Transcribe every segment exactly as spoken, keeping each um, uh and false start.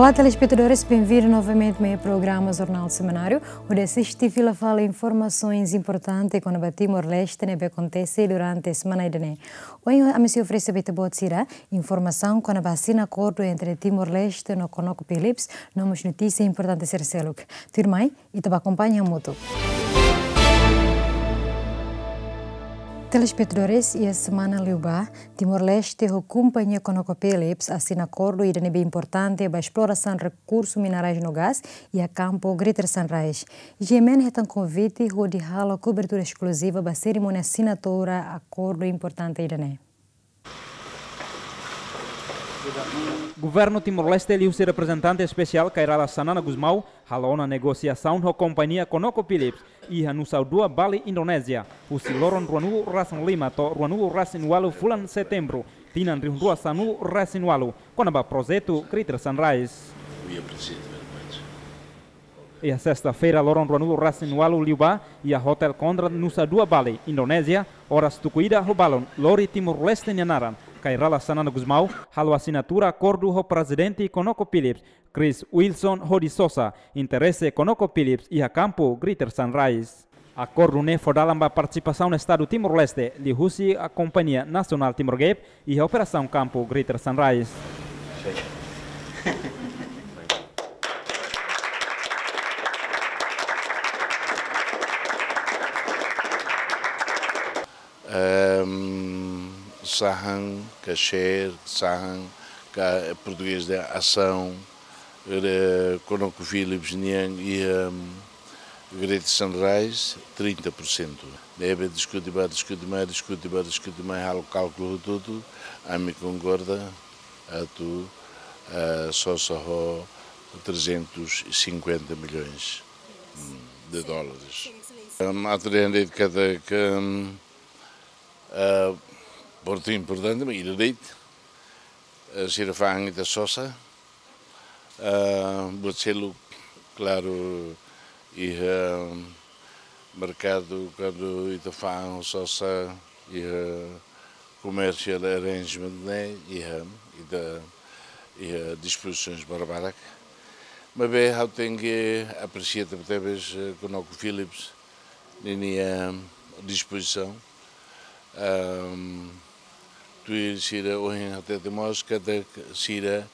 Olá, telespetadores, benvindu novamente mai programa Jornál Semanáriu, hodi asiste fila fali informasaun importante kona-ba Timor-Leste ne'ebé akontese durante semana ida-ne'e. Ohin ami sei oferese ba ita-boot sira informasaun kona-ba asina akordu entre Timor-Leste no ConocoPhillips, no mós notísia importante sira seluk. Tuirmai, ita bá akompaña hamutuk. Telespetadores, iha semana liubá, Timor-Leste ho kompañia ConocoPhillips asina akordu ida ne'ebé importante ba esplorasaun rekursu minerais no gás iha kampu Greater Sunrise. GMN hetan konvite hodi halo kobertura eskluziva ba serimónia asinatura akordu importante ida-ne'e. Governu Timor-Leste liuhusi reprezentante espesiál Kay Rala Xanana Gusmão halo ona negosiasaun ho kompañia ConocoPhillips iha Nusa Dua, Bali, Indonézia, husi loron ruanulu-resin-lima to'o ruanulu-resin-ualu fulan Setembru, tinan rihun rua sanulu-resin-ualu, kona-ba projetu Greater Sunrise. Iha sesta-feira loron ruanulu-resin-ualu liubá, iha Hotel Conrad, Nusa Dua, Bali, Indonézia, oras tuku ida ho balun, lori Timor-Leste nia naran, Kay Rala Xanana Gusmão halo asinatura akordu ho prezidente ConocoPhillips, Chris Wilson Hodi Sosa, interese ConocoPhillips iha kampu Greater Sunrise. Akordu ne'e fó dalan ba partisipasaun Estadu Timor-Leste liuhusi kompañia nasionál Timor Gap iha operasaun kampu Greater Sunrise. Ehm, sahan ka share, sahan ka portugés dehan asaun, eh, ConocoPhillips nian iha, ehm, Greater Sunrise, trinta por cento. Ne'ebé diskute bá, diskute mai, diskute bá, diskute mai, halo kálkulu hotu-hotu, ami konkorda atu, eh, sosa ho trezentos e cinquenta milhões, hum, de dólares. Ehm, atu dehan de'it katak, ehm, eh, portu importante, maibé ida de'it, eh, sira fa'an ita sosa, eh, buat seluk, klaru, iha merkadu, kuandu ita fa'an sosa, iha commercial arrangement ne'e, iha, ita, iha dispozisaun barbarak. Maibé ha'u tenke apresia tebetebes, eh, ConocoPhillips ninia dispozisaun. Ehm, tuir sira ohin hatete mós katak sira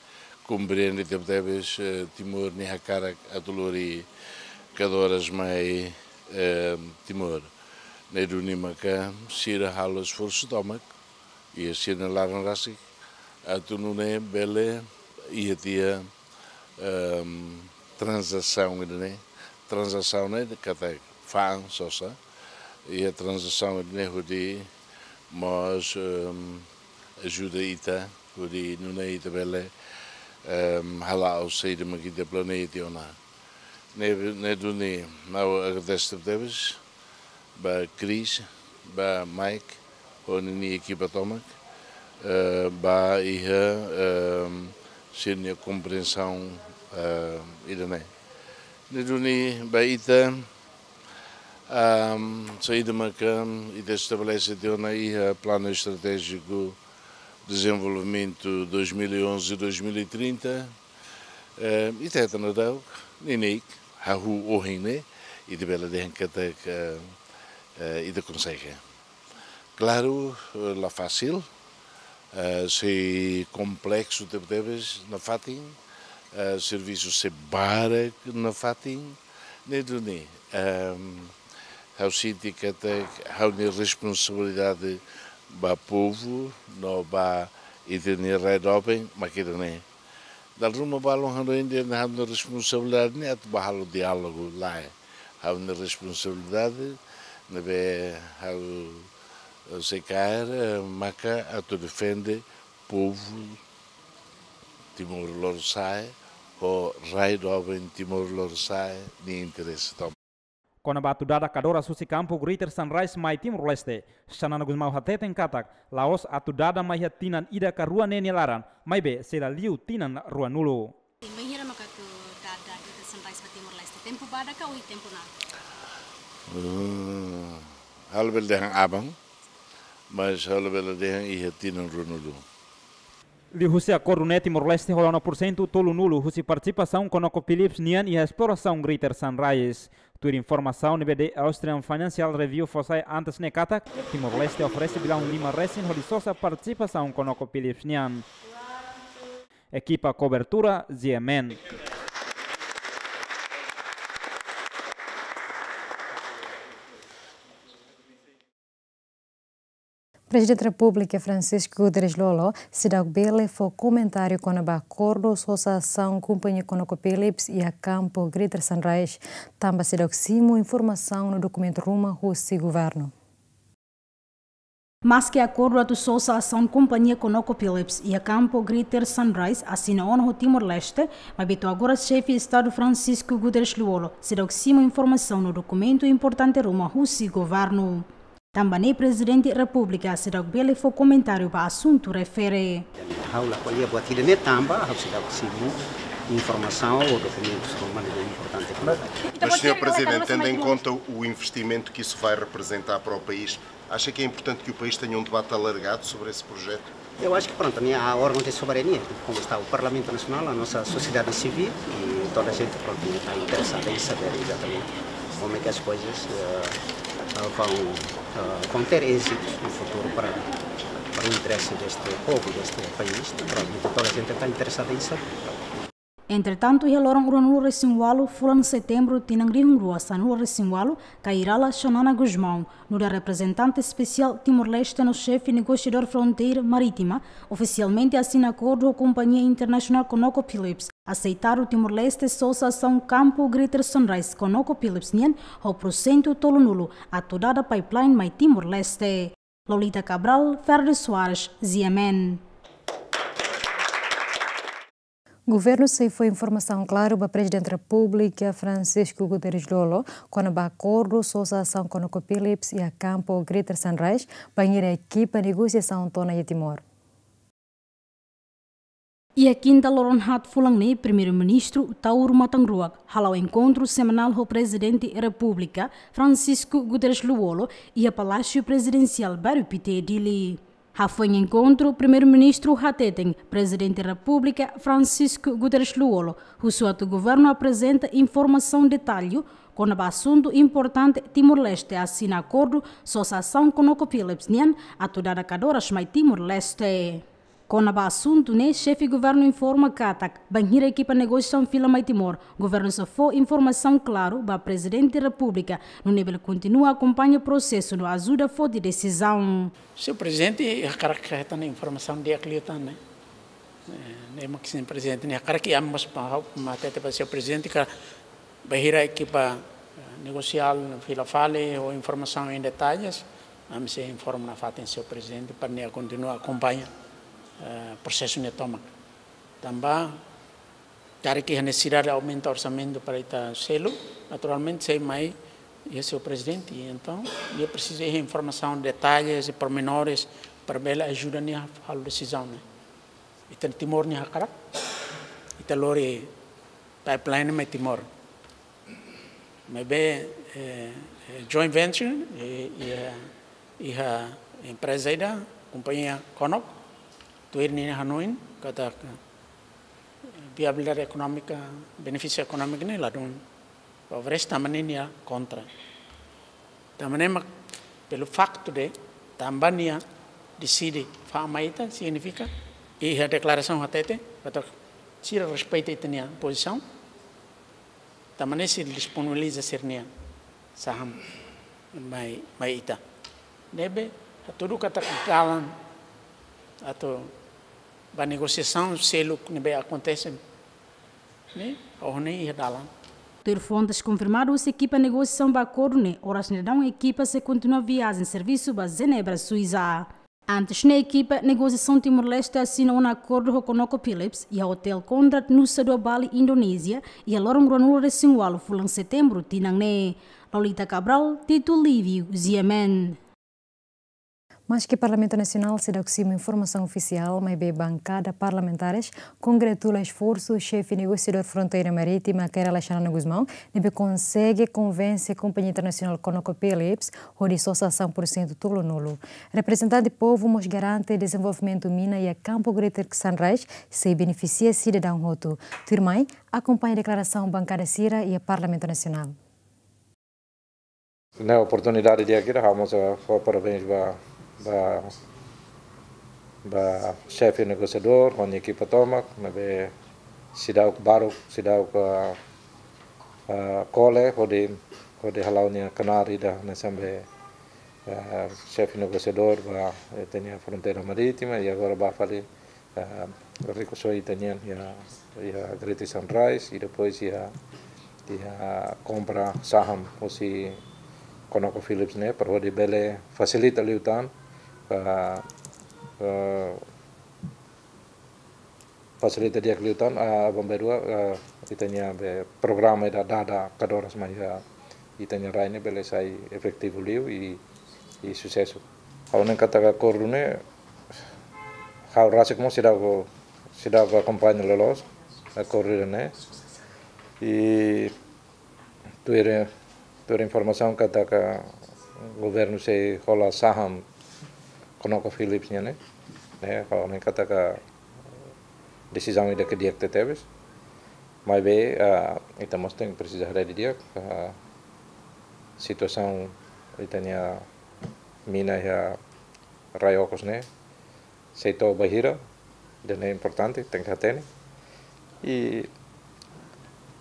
komprende tebetebes, eh, Timor nia hakarak atu lori kadoras mai, eh, Timor. Ne'e duni maka sira halo esforsu tomak iha sira-nia laran rasik atu nune'e bele iha tiha, ehm, tranzasaun ida-ne'e, tranzasaun ne'e katak fa'an sosa, iha tranzasaun ida-ne'e hodi mós, ehm, ajuda ita, hodi nune'e ita bele, ehm, hala'o saida mak ita planeia tiha ona. Ne'e, ne'e duni ha'u agradese tebetebes ba Chris, ba Mike, ho ninia ekipa tomak, eh, ba iha, ehm, sira-nia kompriensaun, eh, ida-ne'e. Ne'e duni ba ita, ehm, saida maka ita estabelese tiha ona iha Plano Estratégico Desenvolvimento dois mil e onze, dois mil e trinta, eh, ita hetan daudauk, neineik, hahú ohin ne'e, ita bele dehan katak, eh, eh, ita konsege. Klaru, eh, la fasil, eh, sei kompleksu tebetebes nafatin, eh, servisu sei barak nafatin, ne'e duni, ehm, ha'u sente katak ha'u-nia responsabilidade ba povu, no ba ita-nia rai doben, mak ida-ne'e. Dala ruma balun hanoin dehan ha'u-nia responsabilidade ne'e atu bá halo diálogu, lae. Ha'u-nia responsabilidade ne'ebé ha'u, eh, sei kaer, eh, maka atu defende povu Timor Lorosa'e, ho rai doben Timor Lorosa'e nia interese tomak. Kona-ba atu dada kadoras husi kampu Greater Sunrise mai Timor-Leste, Xanana Gusmão hateten katak la'ós atu dada mai iha tinan ida ka rua ne'e nia laran, maibé sei la liu tinan ruanulu. Bainhira maka atu dada Greater Sunrise ba Timor-Leste, tempu badak ka ohin tempu naruk? Hmm, ha'u labele dehan aban, mas ha'u labele dehan iha tinan ruanulu. Liuhusi akordu ne'e, Timor-Leste hola ona pursentu tolunulu husi partisipasaun ConocoPhillips nian iha esplorasaun Greater Sunrise. Tuir informasaun ne'ebé The Australian Financial Review fó sai antes ne'e katak, Timor-Leste oferese bilaun lima resin hodi sosa partisipasaun ConocoPhillips nian. Ekipa kobertura, G M N. Prezidente Repúblika Francisco Guterres Lú-Olo seidauk bele fó komentáriu kona-ba akordu sosa asaun kompañia ConocoPhillips iha kampu Greater Sunrise, tanba seidauk simu informasaun no dokumentu ruma husi governu. Maske akordu atu sosa asaun kompañia ConocoPhillips iha kampu Greater Sunrise asina ona ho Timor-Leste, maibé to'o agora Xefe Estadu Francisco Guterres Lú-Olo seidauk simu informasaun no dokumentu importante ruma husi governu. Tanba ne'e Prezidente Repúblika seidauk bele fó komentáriu ba asuntu refere. Ha'u la ko'alia buat ida-ne'e tanba ha'u seidauk simu informasaun ou dokumentus ruma ne'ebé importante. Mas, senhor Presidente, tendo em conta o investimento que isso vai representar para o país, acha que é importante que o país tenha um debate alargado sobre esse projeto? Eu acho que, pronto, né, a órgão de soberania, como está o Parlamento Nacional, a nossa sociedade civil e toda a gente, pronto, né, está interessada em saber exatamente como é que as coisas, eh, vão, eh, vão ter êxitos no futuro para, para o interesse deste povo, deste país. Pronto, então toda a gente está interessada em saber. Entretantu, iha loron ruanulu-resin-ualu fulan Setembru tinan rihun rua sanulu-resin-ualu, Kay Rala Xanana Gusmão, nu'udar reprezentante espesiál Timor-Leste no xefe negosiadór fronteira marítima, ofisialmente asina akordu ho kompañia internasionál ConocoPhillips, aseitadu Timor-Leste sosa asaun kampu Greater Sunrise ConocoPhillips nian ho pursentu tolunulu atu dada pipeline mai Timor-Leste. Lolita Cabral, Ferdi Soares, G M N. Governu sei fó informasaun klaru ba Prezidente Repúblika Francisco Guterres Lú-Olo kona-ba akordu sosa asaun ConocoPhillips iha kampu Greater Sunrise, bainhira ekipa negosiasaun to'o ona iha Timor. Iha kinta loron haat fulan ne'e, Primeiru-Ministru Taur Matan Ruak hala'o enkontru semanál ho Prezidente Repúblika Francisco Guterres Lú-Olo iha Palásiu Prezidensiál Bairru Pité, Dili. Hafoin enkontru, Primeiru-Ministru hateten Prezidente Repúblika Francisco Guterres Lú-Olo husu atu governu aprezenta informasaun detallu kona-ba asuntu importante Timor-Leste asina akordu sosa asaun ConocoPhillips nian atu dada kadoras mai Timor-Leste. Kona-ba asuntu ne'e, xefe governu informa katak, bainhira ekipa negosiasaun fila mai Timor, governu sei fó informasaun klaru ba Prezidente Repúblika, nune'e bele kontinua akompaña prosesu no ajuda foti desizaun. Señór Prezidente, hakarak hetan informasaun di'ak liután, ne'e. Eh, ne'e mak Señór Prezidente, ne'e hakarak ke ambos pa, ma tete pa Señór Prezidente ka bainhira ekipa, eh, negosiál fila fali ho informasaun em detalles, ami sei informa nafatin Señór Prezidente para nia kontinua akompaña, eh, prosesu ne'e tomak. Tanba karik iha nesesidade aumenta orsamentu para ita selu, naturalmente sei mai iha Señór Prezidente, entaun nia presiza iha informasaun, detalles e pormenores para bele ajuda nia halo desizaun, ne'e. Ita Timor nia hakarak, ita lori pipeline mai Timor. Maibé, eh, eh, joint venture, eh, iha, iha empreza ida, kompañia Conoc, tuir ninia hanoin, katak viabilidade ekonómika, benefísiu ekonómiku ne'e ladún. Pobreza tanba ne'e nia kontra. Tanba ne'e mak, pelo facto de, tanba nia deside fa'an mai ita, signifika, iha deklarasaun hatete, katak sira respeita ita-nia pozisaun, tanba ne'e sira disponibiliza sira-nia saham mai, mai ita. Ne'ebé hatudu katak dalan atu ba negosiasaun seluk ne'ebé akontese ne'e, ohin ne'e iha dalan. Tuir fontes konfirmadu husi ekipa negosiasaun ba akordu ne'e, oras ne'e daudaun ekipa sei kontinua viajen servisu ba Jenebra, Suisa. Antes ne'e ekipa negosiasaun Timor-Leste asina ona akordu ho ConocoPhillips iha Hotel Conrad Nusa Dua Bali, Indonézia, iha loron ruanulu-resin-ualu fulan Setembru tinan ne'e. Lolita Cabral, Tito Livio, G M N. Maske Parlamentu Nasionál seidauk simu informasaun ofisiál, maibé bankada parlamentares kongratula esforsu xefe negosiadór fronteira marítima Kay Rala Xanana Gusmão, ne'ebé konsege konvense kompañia internasionál ConocoPhillips hodi sosa cem por cento tolunulu. Reprezentante povu mós garante dezenvolvimentu mina iha kampu Greater Sunrise sei benefisia sidadaun hotu. Tuirmai, akompaña deklarasaun bankada sira iha Parlamentu Nasionál. Ne'e oportunidade di'ak ida, ha'u mós, eh, fó parabéns ba, ba, ba xefe negosiadór, ho nia ekipa tomak, ne'ebé seidauk baruk, seidauk, eh, eh, kole, hodi, hodi hala'o nia knaar ida, hanesan be, eh, xefe negosiadór ba, eh, ita-nia fronteira marítima, i agora ba fali, eh, rikusoin ita-nian iha, iha Greater Sunrise, i depois iha, iha kompra saham husi ConocoPhillips ne'e, para hodi bele fasilita liután, eh, eh, fasilita di'ak liután, eh, aban-bainrua, eh, ita-nia be programa ida dada kadoras mai iha ita-nia rai ne'e bele sai efetivu liu i, i susesu. Ha'u hanoin katak akordu ne'e, ha'u rasik mós seidauk, seidauk akompaña loloos akordu ne'e. I tuir, tuir informasaun katak governu sei hola saham ConocoPhillips nian ne'e, ne'e, ha'u hanoin katak desizaun ida ke di'ak tebetebes. Maibé, ah, ita mós tenke presiza haree didi'ak, ah, situasaun ita-nia mina iha rai okos ne'e sei to'o bainhira, ida-ne'e importante, tenke hatene. I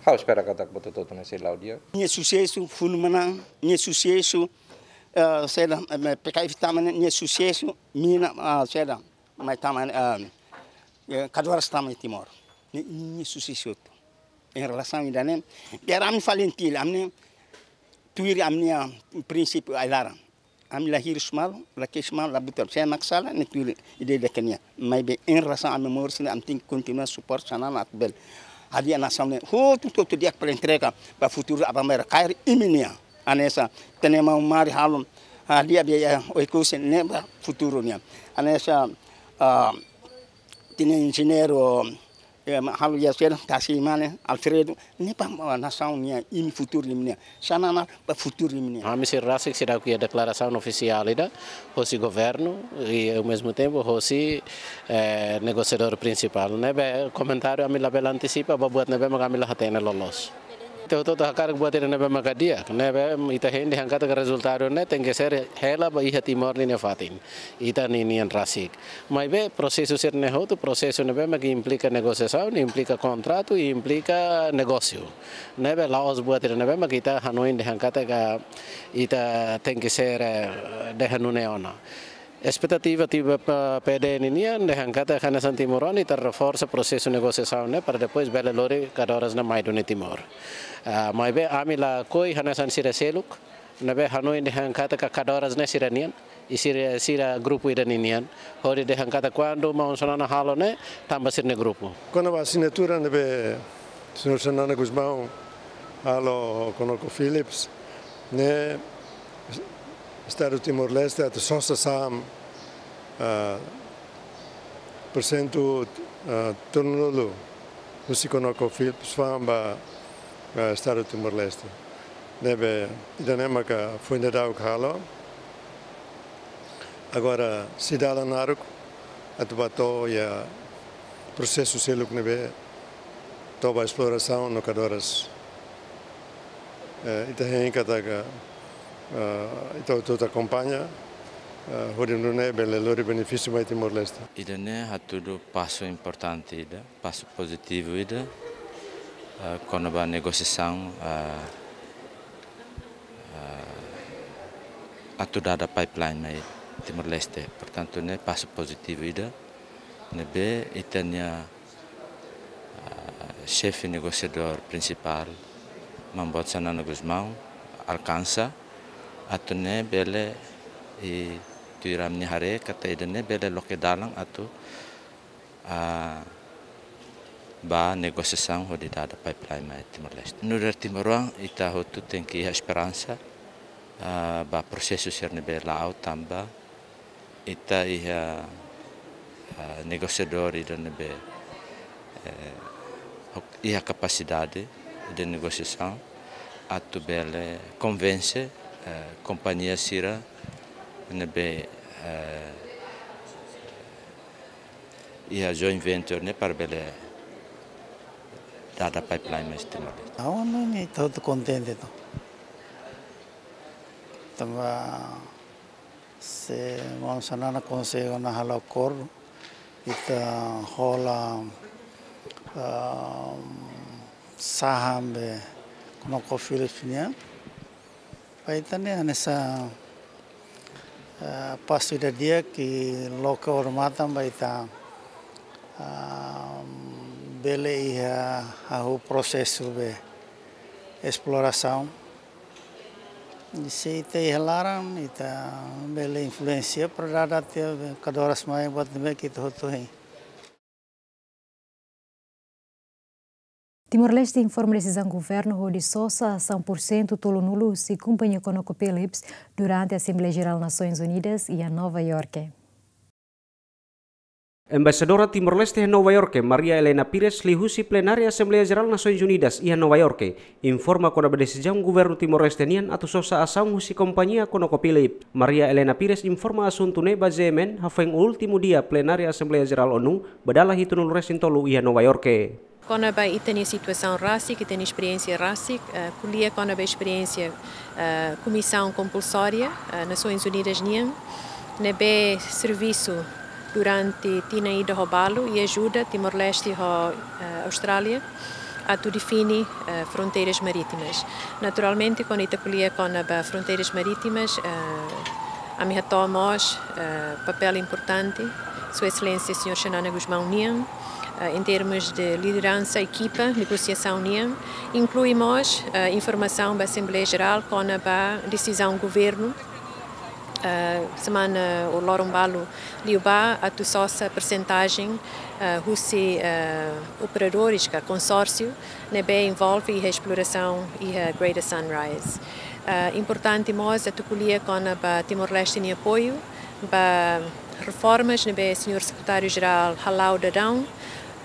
ha'u espera katak buat hotu-hotu ne'e sei la'o di'ak. Nia susesu, funu manán, nia susesu, eh, saida, eh, P K F tama ne'e, nia susesu, mina, ah, saida, mai tama, ah, eh, kadoras tama iha Timor. Ne'e, nia susesu hotu. Em relasaun ida-ne'e, biar ami fali N T L, ami-nia tuir ami-nia prinsípiu ai-laran. Ami la hirus malu, la kesu malu, la butar. Se mak sala, ne'e tuir ida-idak nian. Maibé em relasaun ami moris ne'e, ami tenke kontinua suporta Xanana atu bele hadi'a nasaun ne'e. Hotu, hotu, hotu di'ak para entrega ba futuru aban-bainrua kaer imi-nian. Hanesan, tenema umari halon, hadi'a biaya Oekusi ne'e ba futuru nian. Hanesan, ah, ita-nia enjeñeiru, eh, ma-, halo iha sira, Tasi Mane, Alfredo, ne'e ba, ah, nasaun nian, imi futuru imi-nian. Xanana ba futuru imi-nian. Ami sira rasik seidauk iha deklarasaun ofisiál ida, hosi governu, i ao mesmo tempo, hosi, eh, negosiadór prinsipál. Ne'ebé komentáriu ami labele antisipa, ba buat ne'ebé maka ami la hatene loloos. Ita hotu-hotu hakarak buat ida ne'ebé maka di'ak, ne'ebé ita hein dehan katak rezultadu ne'e tenke ser hela ba iha Timor ninia fatin. Ita ninian rasik. Maibé prosesu sira-ne'e hotu, prosesu ne'ebé mak implika negosiasaun, implika kontratu, implika negósiu. Ne'ebé la'ós buat ida ne'ebé mak ita hanoin dehan katak ita tenke ser, eh, dehan nune'e ona. Espetativa, tiva pa P D ninian, dehan katak hanesan timoroan, ita reforsa prosesu negosiasaun ne'e, para depois bele lori kadoras ne'e mai duni Timor. Ah, maibé ami lakohi hanesan sira seluk, ne'ebé hanoin dehan katak kadoras ne'e sira-nian, i sira, sira grupu ida ninian, hodi dehan katak kuandu maun Xanana halo ne'e, tanba sira-nia grupu. Kona-ba asinatura ne'ebé señór Xanana Gusmão halo ConocoPhillips, ne'e Estadu Timor-Leste atu sosa saham, ah, porsentu, ah, tolunulu husi ConocoPhillips fa'an ba, ah, Estadu Timor-Leste. Ne'ebé, ida-ne'e maka foin daudauk halo. Agora, sei dalan naruk, atu ba to'o iha prosesu seluk ne'ebé to'o ba esplorasaun no kadoras. Eh, ita hein katak, eh, ita hotu-hotu akompaña, eh, hodi nune'e bele lori benefísiu mai Timor-Leste. Ida-ne'e hatudu pasu importante ida, pasu pozitivu ida, eh, kona-ba negosiasaun, eh, eh, atu dada pipeline mai Timor-Leste. Portantu, ne'e pasu pozitivu ida, ne'ebé ita-nia, eh, xefe negosiadór prinsipál, Maun Boot Xanana Gusmão, alkansa, atu ne'e bele, i tuir ami-nia haree, katak ida-ne'e bele loke dalan atu, ah, ba negosiasaun hodi dada pipeline mai Timor-Leste. Nu'udar timoroan, ita hotu tenke iha esperansa, ah, ba prosesu sira ne'ebé la'o tanba, Ita iha, ah, negosiadór ida ne'ebé, eh, ho-, iha kapasidade de negosiasaun atu bele konvense, eh, kompañia sira ne'ebé, eh, iha joint venture ne'e para bele dada pipeline mai Timor-Leste. Ha'u hanoin ita hotu kontente to. Tanba se maun Xanana konsege ona halo akordu, ita hola, ah, saham be ConocoPhillips nian. Ba ita ne'e hanesan, eh, pasu ida di'ak ke loke odamatan ba ita, ah, bele iha hahú prosesu be esplorasaun. Se ita iha laran, ita bele influensia para dada tiha be kadoras mai buat ne'ebé ke ita hotu hein. Timor-Leste informa desizaun governu hodi sosa asaun porsentu tolunulu husi kompañia ConocoPhillips durante Asembleia Jerál Nasoins Unidas iha Nova Iorke. Embaixadora Timor-Leste iha Nova Iorke, Maria Helena Pires, liuhusi plenária Asembleia Jerál Nasoins Unidas iha Nova Iorke, informa kona-ba desizaun governu Timor-Leste nian atu sosa asaun husi kompañia ConocoPhillips. Maria Helena Pires informa asuntu ne'e ba G M N hafoin últimu dia plenária Asembleia Jerál ONU ba dala hitunulu resin tolu iha Nova Iorke. Kona-ba ita-nia situasaun rasik, ita-nia esperiénsia rasik, eh, ko'alia kona-ba esperiénsia, eh, Komisaun Kompulsória, eh, Nasoins Unidas nian, ne'ebé servisu durante tinan ida ho balu i ajuda Timor-Leste ho, eh, Austrália atu define, eh, fronteiras marítimas. Naturalmente, kuandu ita ko'alia kona-ba fronteiras marítimas, eh, ami hato'o mós, eh, papél importante Sua Exelénsia Señór Xanana Gusmão nian, eh, em termos de lideransa, ekipa negosiasaun nian, inklui mós, eh, informasaun ba Asembleia Jerál kona-ba desizaun governu, eh, semana ou loron balu liubá atu sosa persentajen, eh, husi, eh, operadores ka konsórsiu ne'ebé envolve iha esplorasaun iha Greater Sunrise. Eh, importante mós atu ko'alia kona-ba Timor-Leste nia apoiu ba reformas ne'ebé Señór Sekretáriu Jerál hala'o daudaun,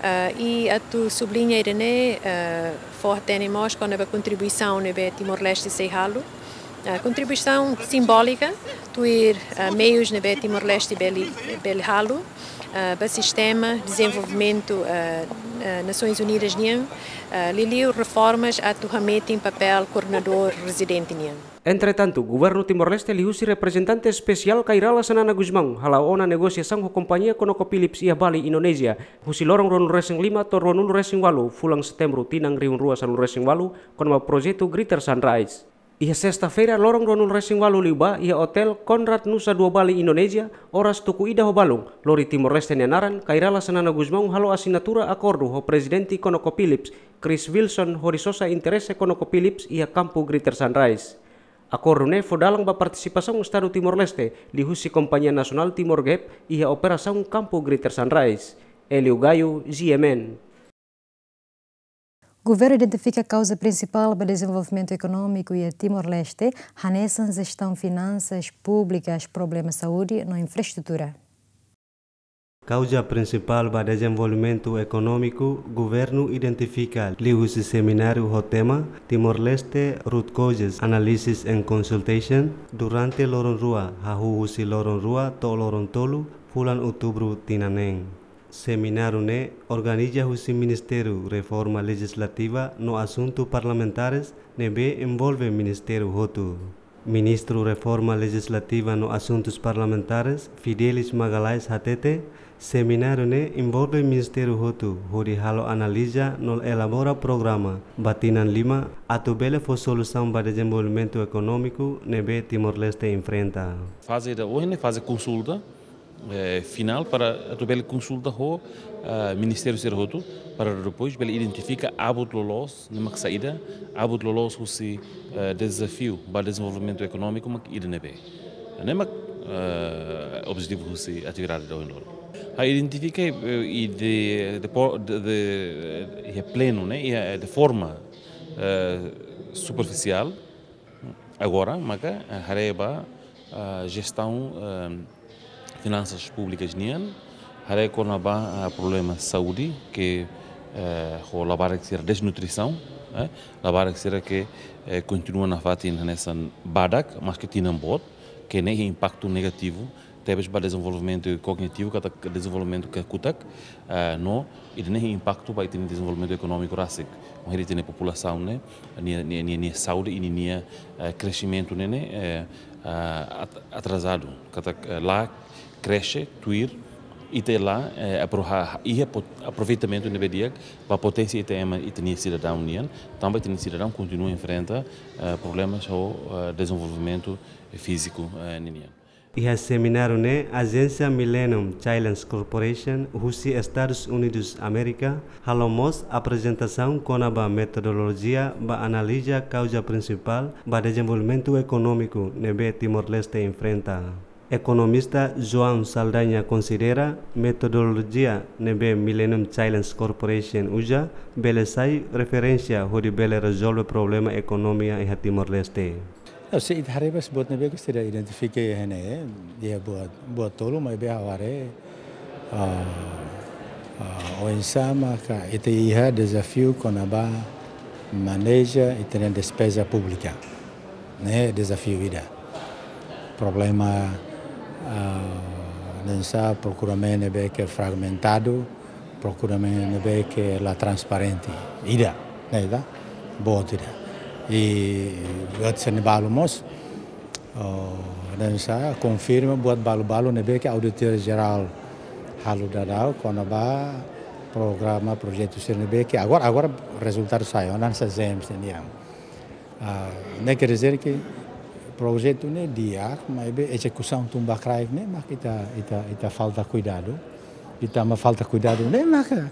eh, i atu subliña ida-ne'e, eh, fó-hatene mós kona-ba kontribuisaun ne'ebé Timor-Leste sei halo. Eh, kontribuisaun simbólika, tuir, eh, meius ne'ebé Timor-Leste bele, bele halo, eh, ba sistema dezenvolvimentu, eh, eh, Nasoins Unidas nian, eh, liuliu reformas atu hametin papél koordenadór rezidente nian. Entretantu, governu Timor-Leste liuhusi reprezentante espesiál Kay Rala Xanana Gusmão hala'o ona negosiasaun ho kompañia ConocoPhillips iha Bali, Indonézia, husi loron ruanulu resin lima to'o ruanulu resin ualu fulan Setembru tinan rihun rua sanulu resin ualu, kona-ba projetu Greater Sunrise. Iha sesta-feira, loron ruanulu resin ualu liubá, iha Hotel Conrad Nusa Dua Bali, Indonézia, oras tuku ida ho balun, lori Timor-Leste nia naran, Kay Rala Xanana Gusmão halo asinatura akordu ho Prezidente ConocoPhillips, Chris Wilson, hodi sosa interese ConocoPhillips iha kampu Greater Sunrise. Akordu ne'e fó dalan ba partisipasaun Estadu Timor-Leste liuhusi Kompañia Nasionál Timor Gap iha operasaun kampu Greater Sunrise. Hélio Gaio, G M N. Governu identifika kauza prinsipál ba dezenvolvimentu ekonómiku iha Timor-Leste, hanesan jestaun finansas públikas, problema saúde no infraestrutura. Kauza prinsipál ba dezenvolvimentu ekonómiku, governu identifika liuhusi semináriu ho tema Timor-Leste Root Causes, Analysis and Consultation durante loron rua, hahú husi loron rua to'o loron tolu, fulan Outubru tinan neen. Semináriu ne'e organiza husi Ministériu Reforma Lejizlativa no Asuntu Parlamentares, ne'ebé envolve ministériu hotu. Ministru Reforma Lejizlativa no Asuntus Parlamentares, Fidelis Magalhães hatete, semináriu ne'e envolve ministériu hotu, hodi halo analiza no elabora programa ba tinan lima, atu bele fó solusaun ba dezenvolvimentu ekonómiku ne'ebé Timor-Leste enfrenta. Faze ida ohin ne'e faze konsulta, eh, finál para atu bele konsulta ho, eh, ministériu sira hotu, para depois bele identifika abut loloos ne'e mak saida, abut loloos husi, eh, dezafiu ba dezenvolvimentu ekonómiku mak ida ne'ebé. Ne'e mak, eh, objetivu husi atividade ida ohin loron. Ha'u identifika, eh, i de, de po-, de, de, eh, iha plenu, ne'e, iha, eh, de forma, eh, superfisiál, agora, maka, eh, haree ba, eh, jestaun, eh, Finansas públikas nian, haree kona-ba, ah, problema saúde, ke, eh, ho labarik sira desnutrisaun, eh, labarik sira ke, eh, kontinua nafatin hanesan badak, maske tinan boot, ke ne'e impaktu negativu tebes ba dezenvolvimentu kognitivu, katak dezenvolvimentu kakutak, eh, no ida-ne'e impaktu ba ita-nia dezenvolvimentu ekonómiku rasik. Maibé ita-nia populasaun ne'e, nia, nia, nia, nia saúde, i nia, eh, kresimentu ne'e, ne'e, eh, ah, at-, atrasadu. Katak, eh, la krexe tuir ita la, eh, apro-, ha-, ha-, iha pot-, aproveitamentu ne'ebé di'ak ba poténsia ita ema, ita-nia sidadaun nian, tanba ita-nia sidadaun kontinua enfrenta, eh, problemas ho, eh, dezenvolvimentu fíziku, eh, ninian. Iha semináriu ne'e, ajénsia Millennium Challenge Corporation, husi Estadus Unidus Amérika, halo mós aprezentasaun kona-ba metodolojia ba analiza kauza prinsipál ba dezenvolvimentu ekonómiku ne'ebé Timor-Leste enfrenta. Ekonomista João Saldanha konsidera metodolojia ne'ebé Millennium Challenge Corporation uza bele sai referénsia hodi bele rezolve problema ekonomia iha Timor-Leste. Não, se ita haree ba buat ne'ebé ke sira identifika iha ne'e, iha buat, buat tolu maibé ha'u haree, ah, ah, oinsá maka ita iha dezafiu kona-ba maneja ita-nia despeza públika. Ne'e dezafiu ida. Problema, ah, hanesan prokuramentu ne'ebé ke fragmentadu, prokuramentu ne'ebé ke la transparente. Ida, ne'e ida. Boot ida. I buat sira ne'e balu mós, oh, hanesan konfirma buat balu-balu ne'ebé ke Auditór Jerál halo daudaun kona-ba programa, projetu sira ne'ebé ke agora, agora rezultadu sai, hanesan ZEESM nian. Ah, ne'e quer dizer ke projetu ne'e di'ak, maibé ezekusaun tun ba kraik ne'e mak ita, ita, ita falta kuidadu. Ita mak falta kuidadu ne'e maka,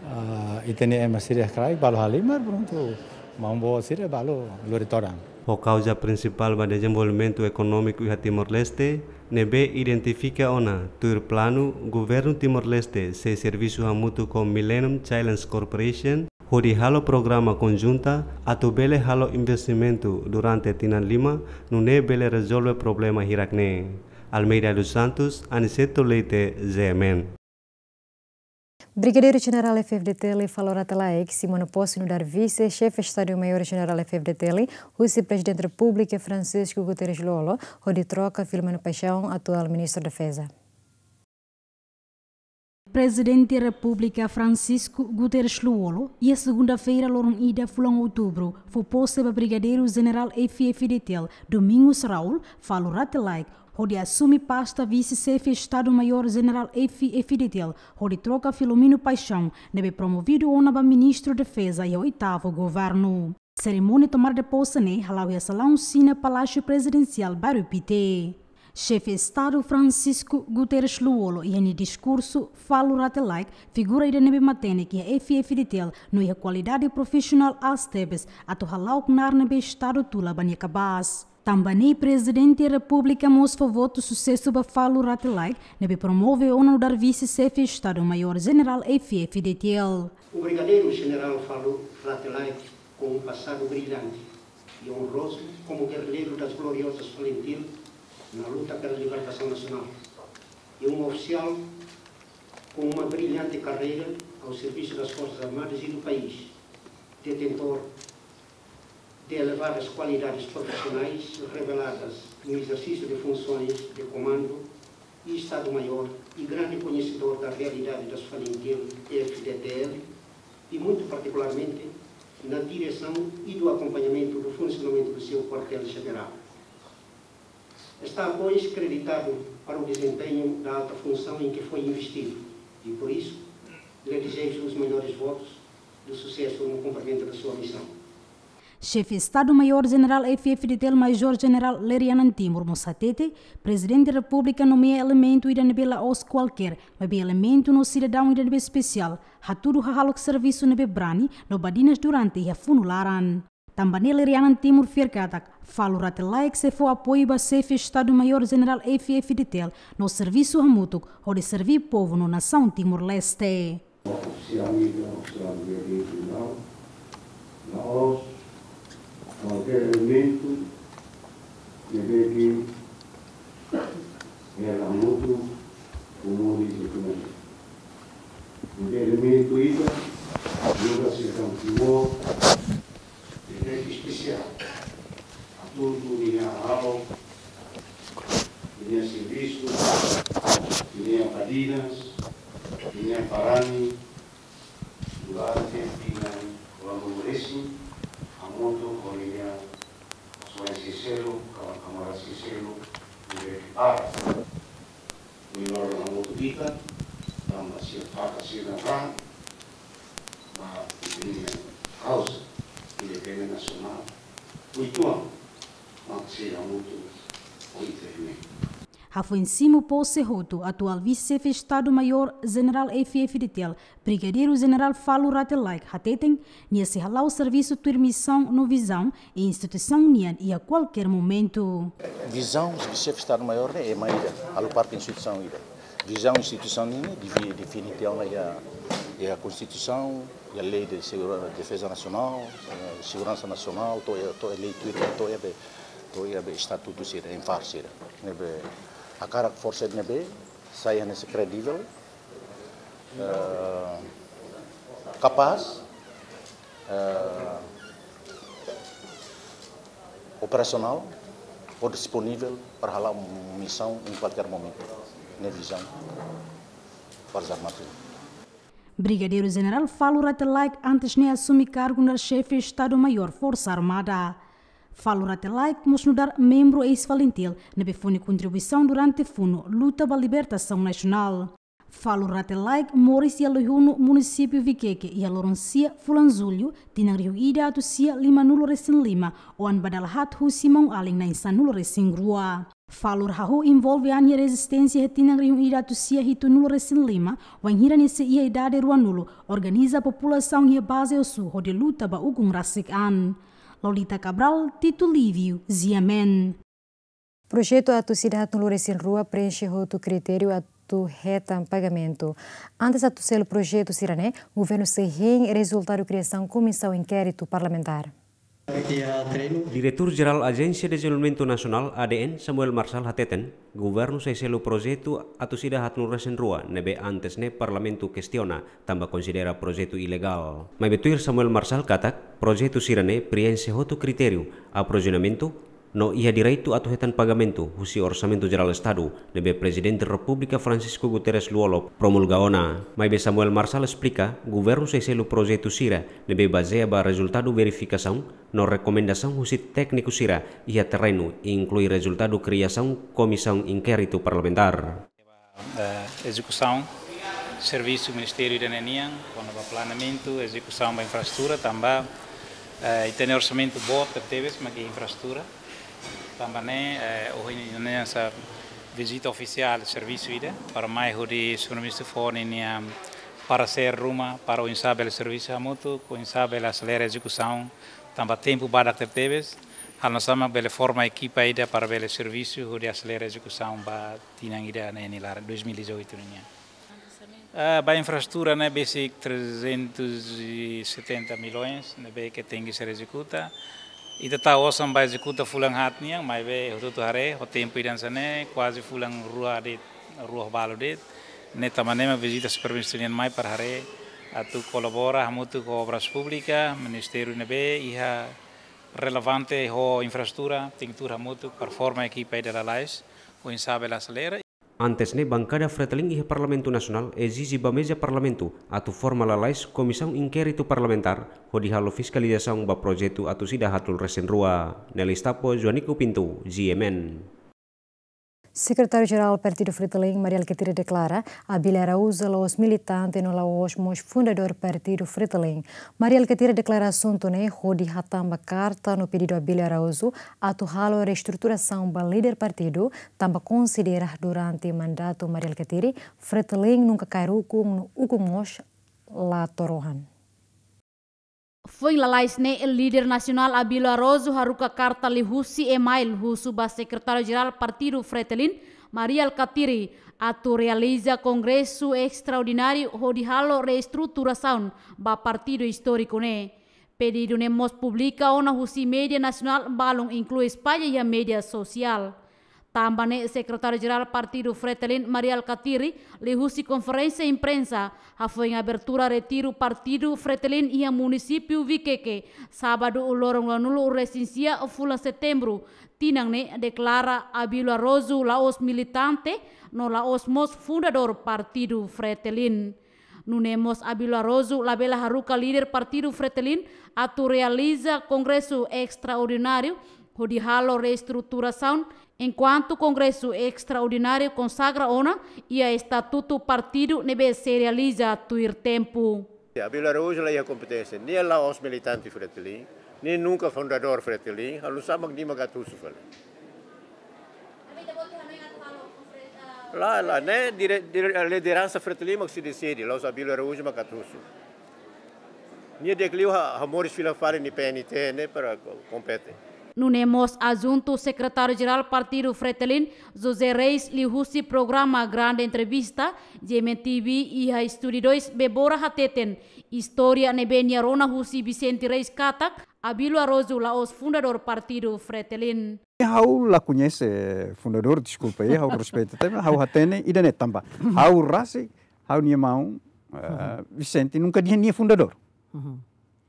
ah, ita-nia ema sira iha kraik balu halimar, prontu, maun-boot sira balu lori todan. Ho kauza prinsipál ba dezenvolvimentu ekonómiku iha Timor-Leste, ne'ebé identifika ona tuir planu governu Timor-Leste sei servisu hamutuk ho Millennium Challenge Corporation, hodi halo programa konjunta atu bele halo investimentu durante tinan lima, nune'e bele rezolve problema hirak-ne'e. Almeida dos Santos, Aniceto Leite, Z M N. Brigadeiru Jenerál F-FDTL Falur Rate Laek simu ona pose nu'udar Vise Xefe Estadu Maiór Jenerál F-FDTL, husi Prezidente Repúblika Francisco Guterres Lú-Olo, hodi troka Filomeno Paixão, atuál Ministru Defeza. Prezidente Repúblika Francisco Guterres Lú-Olo, iha segunda-feira, loron ida, fulan outubru, fó pose ba Brigadeiru Jenerál F-FDTL Domingos Raul Falur Rate Laek, hodi asume pasta Vise Xefe Estadu Maiór Jenerál F-FDTL, hodi troka Filomeno Paixão, ne'ebé promovidu ona ba Ministru Defeza iha oitavu governu. Serimónia tomada de pose ne'e hala'o iha salaun Xina, Palásiu Prezidensiál, bairru Pité. Xefe Estadu Francisco Guterres Lú-Olo, iha nia diskursu, Falur Rate Laek figura ida ne'ebé matenek iha F-FDTL no iha kualidade profisionál aas tebes atu hala'o knaar ne'ebé Estadu tula ba nia kabaas. Tanba ne'e Prezidente Repúblika mós fó votu susesu ba Falur Rate Laek, ne'ebé promove ona nu'udar Vise Xefe Estadu Maiór Jenerál F-FDTL. O Brigadeiru Jenerál Falur Rate Laek, com um passado brilhante e honroso como guerrilheiro das gloriosas FALINTIL na luta pela libertação nacional, e um oficial com uma brilhante carreira ao serviço das Forças Armadas e do país, detentor de elevadas qualidades profissionais reveladas no exercício de funções de comando e Estado-Maior e grande conhecedor da realidade das FALINTIL F-FDTL, e muito particularmente na direção e do acompanhamento do funcionamento do seu quartel-general. Está, pois, creditado para o desempenho da alta função em que foi investido e, por isso, lhe desejo os melhores votos do sucesso no cumprimento da sua missão. Xefe Estadu Maiór Jenerál F-FDTL Majór Jenerál Lerianan Timur mós hatete, Prezidente Repúblika nomeia elementu ida ne'ebé la'ós kualkér, maibé elementu no sidadaun ida ne'ebé espesiál, hatudu hahalok servisu ne'ebé brani no badinas durante iha funu laran. Tanba ne'e Lerianan Timur fiar katak Falur Rate Laek sei fó apoiu ba Xefe Estadu Maiór Jenerál F-FDTL no servisu hamutuk hodi serví povu no nasaun Timor-Leste. Oficial ida, oficial de tribunal, la'ós kualkér elementu ne'ebé ke hela hamutuk Halo, nia servisu, nia badinas, nia barani, durante tinan ruanulu-resin, hamutuk ho nia oan sira seluk, kawan-kawan sira seluk, ne'ebé para. Menor hamutuk ita, tanba sira fakar sira-ne'e, ba ita-nia kauza independénsia nasionál, uitoan mak sei hamutuk ho ita ne'e. Hafoin simu pose hotu, atuál Vise-Xefe Estadu-Maiór Jenerál F-FDTL, Brigadeiru Jenerál Falur Rate Laek hateten, nia sei hala'o servisu tuir misaun no vizaun instituisaun nian iha kualkér momentu. Vizaun Vise-Xefe Estadu-Maiór ne'e ema ida, halo parte instituisaun ida. Vizaun instituisaun ne'e defi-, define tiha ona iha, iha Konstituisaun, iha Lei de Segura-, Defeza Nasionál, eh, Seguransa Nasionál, to'o iha, to'o iha lei tuir, to'o iha be, to'o iha be estatutu sira, enfar sira. Ne'ebé hakarak forsa ne'ebé sai hanesan kredivel, eh, kapás, eh, operasionál, ou disponível para hala'o misaun em qualquer momento. Ne'e vizaun Forsa Armada. Brigadeiru Jenerál Falur Rate Laek antes ne'e asume kargu nu'udar Xefe Estadu-Maiór Forsa Armada. Falur Rate Laek mós nu'udar membru eis-FALINTIL ne'ebé fó nia kontribuisaun durante funu luta ba libertasaun nasionál. Falur Rate Laek moris iha Loihunu, munisípiu Vikeke, iha loron sia fulan Jullu, tinan rihun ida atus sia limanulu-resin-lima, oan ba dala haat husi maun-alin na'in-sanulu-resin-rua. Falur hahú envolve an iha rezisténsia iha tinan rihun ida atus sia hitunulu-resin-lima, wainhira nia sei iha idade ruanulu, organiza populasaun iha baze Ossu hodi luta ba ukun rasik an. Lolita Cabral, Tito Lívio, G M N. Projetu atus ida haatnulu-resin-rua preenxe hotu kritériu atu hetan pagamentu. Antes atu selu projetu sira-ne'e, governu sei hein rezultadu kriasaun Komisaun Inkéritu Parlamentár. Diretór Jerál Ajénsia Dezenvolvimentu Nasionál, A D N, Samuel Marçal hateten, governu sei selu projetu atus ida haatnulu-resin-rua ne'ebé antes ne'e Parlamentu kestiona, tanba konsidera projetu ilegál. Maibé tuir Samuel Marçal katak, projetu sira-ne'e preenxe hotu kritériu aprovizionamentu, no iha direitu atu hetan pagamentu husi Orsamentu Jerál Estadu ne'ebé Prezidente Repúblika Francisco Guterres Lú-Olo promulga ona. Maibé Samuel Marçal esplika, governu sei selu projetu sira ne'ebé bazeia ba rezultadu verifikasaun no rekomendasaun husi tékniku sira iha terrenu, inklui rezultadu kriasaun Komisaun Inkéritu Parlamentár. Eh, ezekusaun servisu Ministériu ida-ne'e nian, kona-ba planeamentu, ezekusaun ba infraestrutura, tanba, eh, ita-nia orsamentu boot tebes mak iha infraestrutura. Tanba ne'e, eh, ohin ne'e hanesan vizita ofisiál servisu ida, para mai hodi Señór Ministru fó ninia paresér ruma para oinsá bele servisu hamutuk, oinsá bele aselera ezekusaun, tanba tempu badak tebetebes, halo nu'usá mak bele forma ekipa ida para bele servisu hodi aselera ezekusaun ba tinan ida-ne'e nia laran, dois mil e dezoito nian. Ah, ba infraestrutura ne'e besik trezentos e setenta milhões, ne'ebé ke tenke ser ezekuta. Ita tau osan ba ezekuta fulan haat nian, maibé hotu-hotu haree, ho tempu ida hanesan ne'e, kuaze fulan rua de'it, rua balu de'it. Ne'e tanba ne'e mak vizita Señór Ministru nian mai para haree, atu kolabora hamutuk ho Obras Públikas, ministériu ne'ebé iha relevante ho infraestrutura, tenke tuur hamutuk para forma ekipa ida lalais, oinsá bele aselera. Antes ne'e, bankada Fretilin iha Parlamentu Nasionál ezije ba meza Parlamentu atu forma lalais Komisaun Inkéritu Parlamentár hodi halo fiskalizasaun ba projetu atus ida haatnulu-resin-rua. Nelis Tapo, Joanico Pinto, G M N. Sekretáriu-Jerál Partidu Fretilin, Mari Alkatiri deklara, Abílio Araújo la'ós militante no la'ós mós fundadór Partidu Fretilin. Mari Alkatiri deklara asuntu ne'e hodi hatán ba karta no pedidu Abílio Araújo atu halo reestruturasaun ba líder partidu, tanba konsidera durante mandatu Mari Alkatiri, Fretilin nunka kaer ukun no ukun mós la to'o rohan. Foin lalais ne'e, líder nasionál Abílio Araújo haruka karta liuhusi email husu ba Sekretáriu-Jerál Partidu Fretilin, Mari Alkatiri, atu realiza kongresu estraordináriu hodi halo reestruturasaun ba partidu istóriku ne'e. Pedidu ne'e mós publika ona husi média nasionál balun, inklui espalla iha média sosiál. Tanba ne'e, Sekretáriu Jerál Partidu Fretilin, Mari Alkatiri, liuhusi konferénsia imprensa, hafoin abertura retiru Partidu Fretilin iha munisípiu Viqueque, sábadu loron ruanulu-resin-sia fulan Setembru, tinan ne'e, deklara Abílio Araújo la'ós militante, no la'ós mós fundadór Partidu Fretilin. Nune'e mós Abílio Araújo labele haruka líder Partidu Fretilin atu realiza kongresu estraordináriu hodi halo reestruturasaun, enkuantu kongresu estraordináriu konsagra ona iha estatutu partidu ne'ebé sei realiza tuir tempu. Abílio Araújo la iha kompeténsia, nia la'ós militante Fretilin, nia nunka fundadór Fretilin, halo sá mak nia mak atu husu fali. La, la, ne'e, dire-, dire-, lideransa Fretilin mak sei deside, la'ós Abílio Araújo mak atu husu. Nia di'ak liu ha-, hamoris fila fali nia P N T ne'e para ko-, kompete. Nune'e mós adjuntu Sekretáriu Jerál Partidu Fretilin, José Reis, liuhusi programa Grande Entrevista, G M T V, iha Estúdiu dois, Bebora hateten, istória ne'ebé nia rona husi Vicente Reis katak, Abílio Araújo la'ós fundadór Partidu Fretilin. Ha'u la koñese fundadór, deskulpa, eh, ha'u respeita, tapi ha'u hatene ida-ne'e tanba ha'u rasik, ha'u-nia maun, eh, Vicente nunka dehan nia fundadór.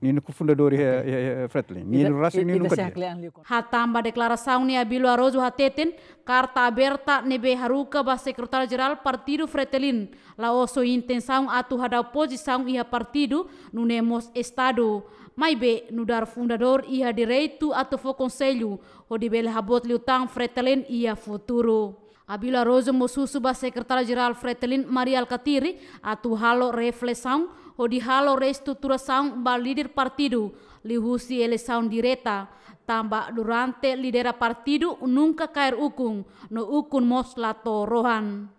Nia nunka fundadór iha, iha, iha Fretilin. Nia rasik, nia nunka dehan. Hatán ba deklarasaun ne'e, Abílio Araújo hateten, karta aberta ne'ebé haruka ba Sekretáriu Jerál Partidu Fretilin, la'ós ho intensaun atu hadau pozisaun iha partidu, nune'e mós estadu. Maibé, nu'udar fundadór iha direitu atu fó konsellu, hodi bele haboot liután Fretilin iha futuru. Abílio Araújo mós husu ba Sekretáriu Jerál Fretilin, Mari Alkatiri, atu halo reflesaun, hodi halo reestruturasaun ba líder partidu, liuhusi eleisaun direta, tanba durante lidera partidu nunka kaer ukun, no ukun mós la to'o rohan.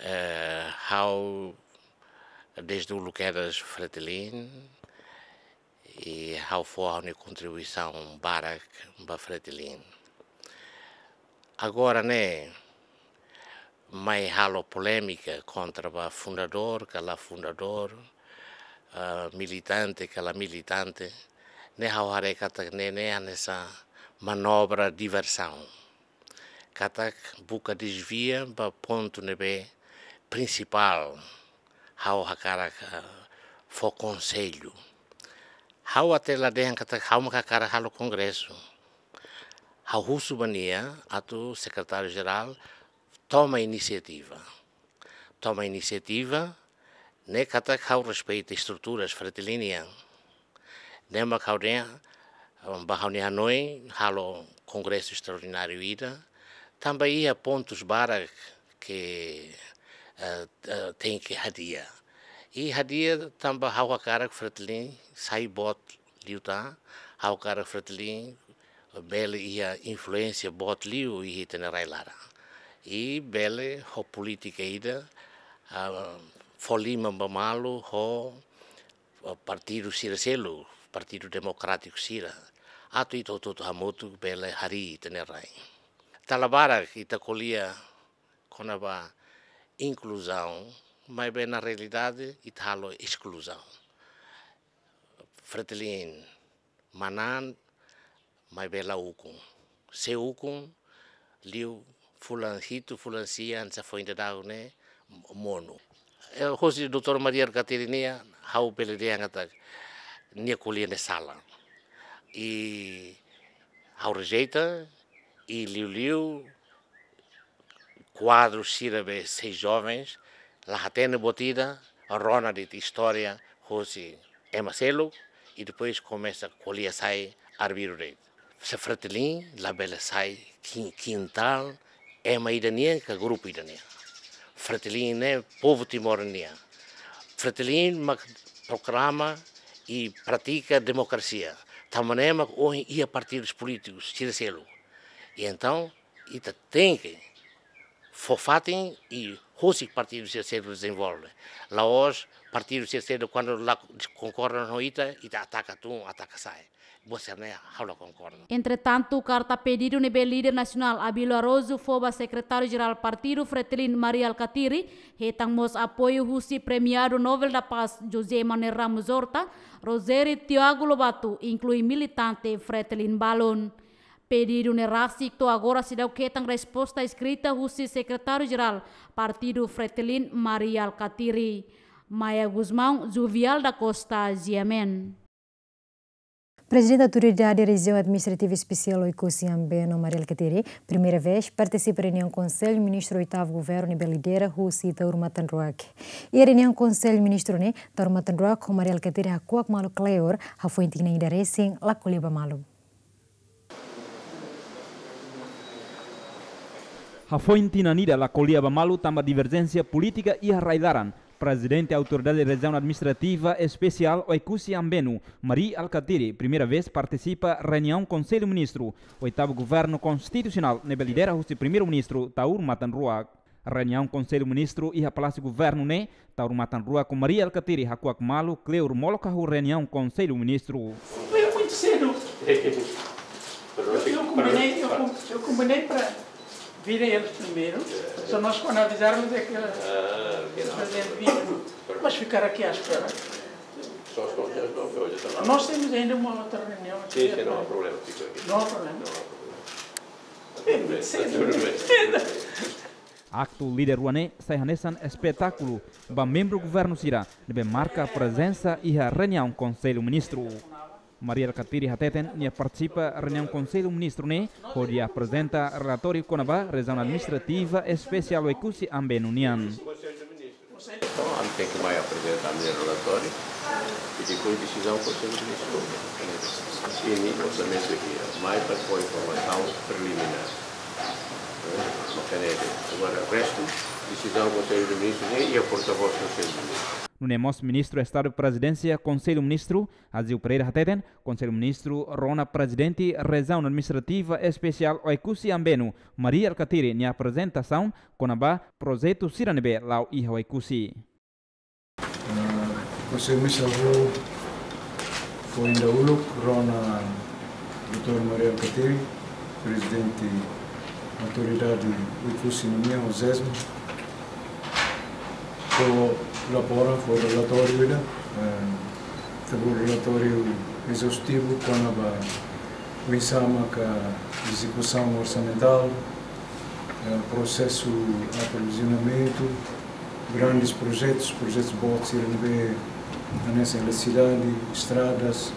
Eh, ha'u dezde uluk kedas Fretilin, i ha'u fó ha'u-nia kontribuisaun barak ba Fretilin. Agora ne'e, mai halo polémika kontra ba fundadór ka la fundadór, eh, militante ka la militante, ne'e ha'u haree katak ne'e, ne'e hanesan manobra diversaun. Katak buka dezvia ba pontu ne'ebé prinsipál, ha'u hakarak, eh, fó konsellu. Ha'u até la dehan katak ha'u mak hakarak halo kongresu. Ha'u husu ba nia atu Sekretáriu Jerál toma inisiativa. Toma inisiativa, ne'e katak ha'u respeita estruturas Fretilin nian. Ne'e mak ha'u dehan, ba ha'u-nia hanoin, halo kongresu estraordináriu ida, tanba iha pontus barak ke, eh, eh, tenke hadi'a. I hadi'a tanba ha'u hakarak Fretilin sai boot liután, ha'u hakarak Fretilin bele iha influénsia boot liu iha ita-nia rai-laran. I bele ho polítika ida, ah, fó liman ba malu ho, ah, partidu sira seluk, Partidu Demokrátiku sira. Atu ita hotu-hotu hamutuk bele harii ita-nia rai. Dala barak ita ko'alia kona-ba inkluzaun, maibé na realidade ita halo eskluzaun. Fretilin manán, maibé la ukun. Se ukun, liu fulan hitu, fulan sia, hanesan foin daudaun ne'e, monu. Eh, hosi doutór Mari Alkatiri nian, ha'u bele dehan katak nia ko'alia ne'e sala. I ha'u rejeita, i liuliu kuadru sira be sei jovens, la hatene buat ida, rona de'it istória hosi ema seluk, i depois komesa ko'alia sai arbiru de'it. Se Fretilin labele sai kin-, kintál ema ida nian ka grupu ida nian. Fretilin ne'e povu Timor nian. Fretilin mak proklama i pratika demokrasia. Tanba ne'e mak ohin iha partidus polítikus sira seluk. I entaun, ita tenke fó fatin i husik partidu sira seluk dezenvolve. La'ós partidu sira seluk kuandu la konkorda ho ita, ita ataka tun, ataka sa'e. Buat sira-ne'e ha'u la konkorda. Entretantu, karta pedidu ne'ebé líder nasionál Abílio Araújo fó ba Sekretáriu Jerál Partidu Fretilin Mari Alkatiri, hetan mós apoiu husi premiadu Nobel da Paz José Manuel Ramos Horta, Rogério Tiago Lobato, inklui militante Fretilin balun. Pedidu ne'e rasik to'o agora seidauk hetan resposta eskrita husi Sekretáriu Jerál Partidu Fretilin, Mari Alkatiri. Maia Gusmão, Juvial da Costa, G M N. Prezidente Autoridade Rejiaun Administrativa Espesiál Oekusi Ambenu, Mari Alkatiri, primeira vez partisipa reuniaun Konsellu Ministru oitavu Governu ne'ebé lidera husi Taur Matan Ruak. Iha reuniaun Konsellu Ministru ne'e, Taur Matan Ruak ho Mari Alkatiri hakuak malu kleur, hafoin tinan ida resin la ko'alia ba malu. Hafoin tinan ida la ko'alia ba malu tanba diverjénsia polítika iha rai-laran, Prezidente Autoridade Rejiaun Administrativa Espesiál Oekusi Ambenu, Mari Alkatiri, primeira vez partisipa reuniaun Konsellu Ministru oitavu Governu Konstitusionál ne'ebé lidera husi Primeiru-Ministru Taur Matan Ruak. Reuniaun Konsellu Ministru iha Palásiu Governu ne'e, Taur Matan Ruak ho Mari Alkatiri hakuak malu kleur molok hahú reuniaun Konsellu Ministru. Foi muito cedo. Eu, eu combinei, eu com-, eu combinei para virem eles primeiro. Só nós, quando avisarmos, é que eles, ah, ok, não, eles devem vir. Mas ficar aqui à espera. Só os conselheiros não, que hoje também. Nós temos ainda uma outra reunião aqui. Sim, sim, não há problema, fica aqui. Não há problema. Não há problema. Bem, muito cedo. Tudo bem. Muito cedo. Aktu líder rua ne'e sai hanesan espetákulu ba membru governu sira ne'ebé marka prezensa iha reuniaun Konsellu Ministru. Mari Alkatiri hateten nia partisipa reuniaun Konsellu Ministru ne'e hodi aprezenta relatóriu kona-ba Rejiaun Administrativa Espesiál Oekusi Ambenu nian. Então, ami tenke mai aprezenta ami-nia relatóriu i depois desizaun Konsellu Ministru. Imi orsamentu iha, mai para fó informasaun preliminár. Eh, mak ne'e. Agora, restu, desizaun Konsellu Ministru ne'e iha portavós Konsellu Ministru. Nune'e mós Ministru Estadu Prezidénsia Konsellu Ministru, Ageu Pereira hateten, Konsellu Ministru rona Prezidente Rejiaun Administrativa Espesiál Oekusi Ambenu, Mari Alkatiri nia aprezentasaun kona-ba projetu sira ne'ebé la'o iha Oekusi. Ah, Konsellu Ministru fó, fó ida uluk rona doutór Mari Alkatiri, Prezidente Autoridade Oekusi nian, OGESMA. Fó laporan, fó relatóriu ida, eh, ita-boot relatóriu ezaustivu kona-ba oinsá maka ezekusaun orsamentál, eh, prosesu aprovizionamentu, grandes projetus, projetus boot sira ne'ebé hanesan eletrisidade, estradas,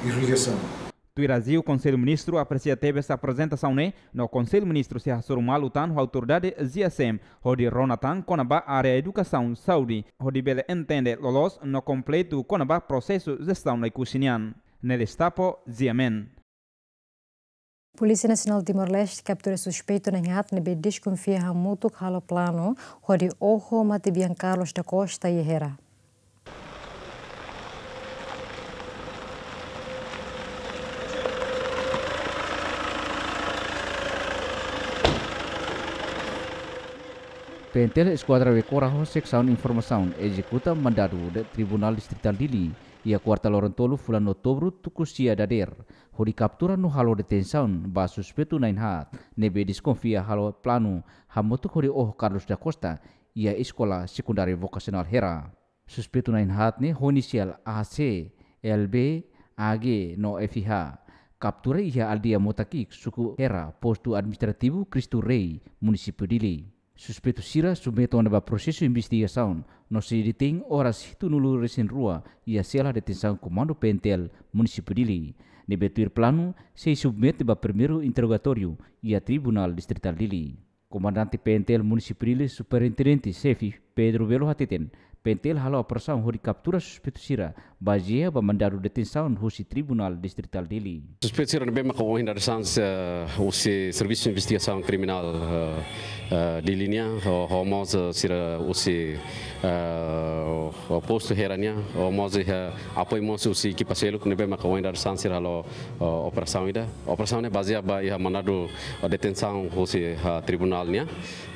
irrigasaun. Tuir Ageu, Konsellu Ministru apresia tebes aprezentasaun ne'e, no Konsellu Ministru sei hasoru malu tan ho autoridade GIACM, hodi rona tan kona-ba área edukasaun, saúde, hodi bele entende loloos no kompletu kona-ba prosesu jestaun Oekusi nian. Nelis Tapo, G M N. Polísia Nasionál Timor-Leste kaptura suspeitu na'in haat ne'ebé deskonfia hamutuk halo planu hodi oho matebian Carlos da Costa iha Hera. PNTL Eskuadra Wekora ho seksaun informasaun ezekuta mandadu de Tribunál Distritál Dili iha kuarta loron tolu fulan Outubru tuku sia dadeer, hodi kaptura no halo detensaun ba suspeitu na'in haat ne'ebé deskonfia halo planu hamutuk hodi oho Carlos da Costa iha Eskola Sekundáriu Vokasionál Hera. Suspeitu na'in haat ne'e ho inisiál A C, L B, A G no F H. Kaptura iha aldeia Motakik, suku Hera, postu administrativu Cristo Rei, munisípiu Dili. Suspeitu sira submete ona ba prosesu investigasaun no sei detein oras hitunulu resin rua iha sela detensaun Komandu PNTL munisípiu Dili. Ne'ebé tuir planu sei submete ba primeiru interrogatóriu iha Tribunál Distritál Dili. Komandante PNTL munisípiu Dili, Superintendente Xefe Pedro Belo hateten, PNTL halo operasaun hodi kaptura suspeitu sira bazeia ba mandadu detensaun husi Tribunál Distritál Dili. Suspeitu sira ne'ebé maka ohin dadeer-saan, eh, husi Servisu Investigasaun Kriminál, eh, eh, Dili nian, ho, ho mós, eh, sira husi, eh, ho postu Hera nian, ho mós, eh, apoiu mós husi ekipa seluk ne'ebé maka ohin dadeer-saan sira halo, eh, operasaun ida. Operasaun ne'e bazeia ba iha mandadu, eh, detensaun husi, eh, tribunál nian.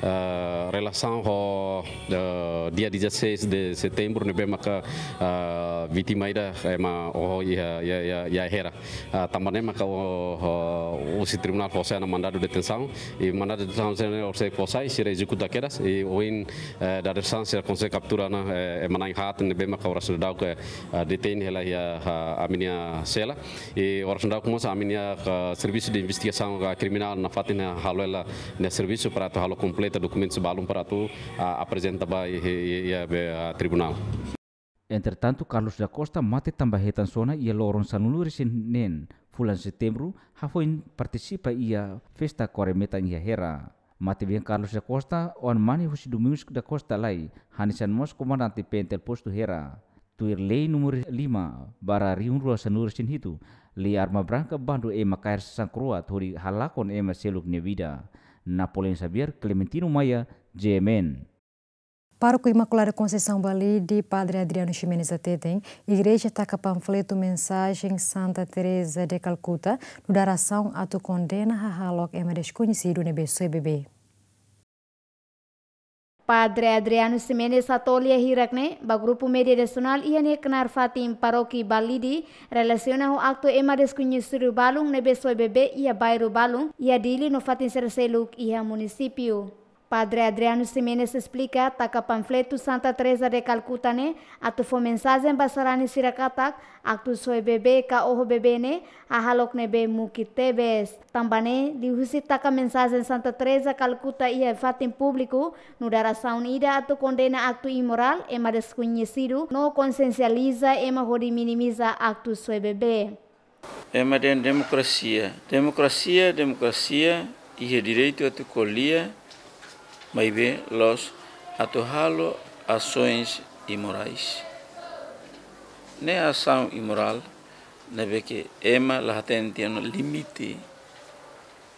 Eh, relasaun ho, eh, dia dezasseis de setembro ne'ebé maka, eh, vítima Maida ema oho iha, iha, iha, iha Hera. Ah, tanba ne'e maka o, o, husi tribunál fó sai ona mandadu detensaun, i mandadu detensaun sira-ne'e orsida fó sai, sira ezekuta kedas, i ohin, eh, dadeer-saan sira konsege kaptura ona, eh, ema na'in haat ne'ebé maka oras daudauk, eh, detein hela iha, ah, ami-nia sela. I oras daudauk mós ami-nia, ah, servisu de investigasaun, ah, kriminál nafatin ne'e halo hela nia servisu para atu halo kompleta dokumentus balun para atu, ah, aprezenta ba iha, iha, iha be, ah, tribunál. Entretantu, Carlos da Costa mate tanba hetan sona iha loron sanulu-resin-neen fulan Setembru, hafoin partisipa iha festa kore metan iha Hera. Matebian Carlos da Costa, oan mane husi Domingos da Costa Lai, hanesan mós komandante PNTL postu Hera. Tuir lei númeru lima barra rihun rua sanulu-resin-hitu, lei arma branka, bandu ema kaer sasán kro'at hodi halakon ema seluk nia vida. Napoleão Xavier, Clementino Maia, G M N. Pároku Imaculada Conceição Balide, Padre Adriano Ximenes hateten, Igreja taka panfletu mensajen Santa Teresa de Calcutta, nu'udar asaun atu kondena hahalok ema deskoñesidu ne'ebé soe bebé. Padre Adriano Ximenes hato'o lia hirak-ne'e ba grupu média nasionál iha nia knaar fatin Parókia Balide, relasiona ho aktu ema deskoñesidu balun ne'ebé soe bebé iha bairru balun iha Dili no fatin sira seluk iha munisípiu. Padre Adriano Ximenes esplika, taka panfletu Santa Teresa de Calcutta ne'e atu fó mensajen ba sarani sira katak, aktu soe bebé ka oho bebé ne'e hahalok ne'ebé mukit tebes. Tanba ne'e, liuhusi taka mensajen Santa Teresa Calcutta iha fatin públiku, nu'udar asaun ida atu kondena aktu imorál ema deskoñesidu no konsiensializa ema hodi minimiza aktu soe bebé. Ema dehan demokrasia. Demokrasia, demokrasia, iha direitu atu ko'alia, maibé la'ós atu halo asoens imorais. Ne'e asaun imorál, ne'ebé ke ema la hatene tiha ona limite.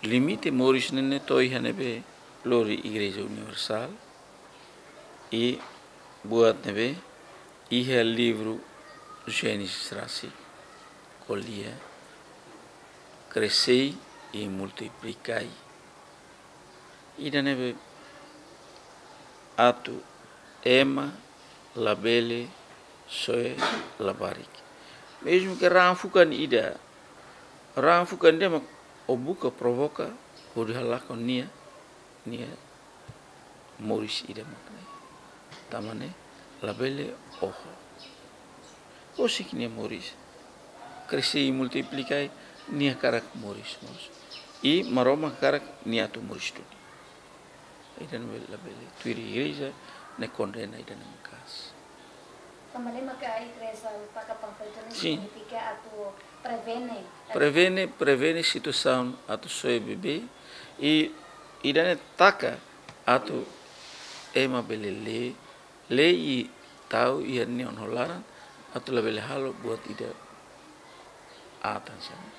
Limite moris ne'e, ne'e to'o iha ne'ebé lori Igreja Universál. I buat ne'ebé iha livru Génesis rasik, ko'alia, kresei i multiplikai. Ida ne'ebé atu ema labele soe labarik. Mezmu ke raan fukan ida, raan fukan ida mak o buka provoka, hodi halakon nia, nia moris ida mak ne'e. Tanba ne'e labele oho. Husik nia moris. Kresei multiplikai, nia hakarak moris mós. I Maromak hakarak nia atu moris duni. Ida ne'e labele. Tuir igreja ne'e kondena ida ne'e maka'as. Tanba ne'e maka igreja taka panfletu ne'e. Sin. Signifika atu prevene. Prevene, prevene situasaun atu soe bebé. I ida ne'e taka atu ema bele lee, lee i tau iha nia oin ho laran, atu labele halo buat ida atan sira-ne'e.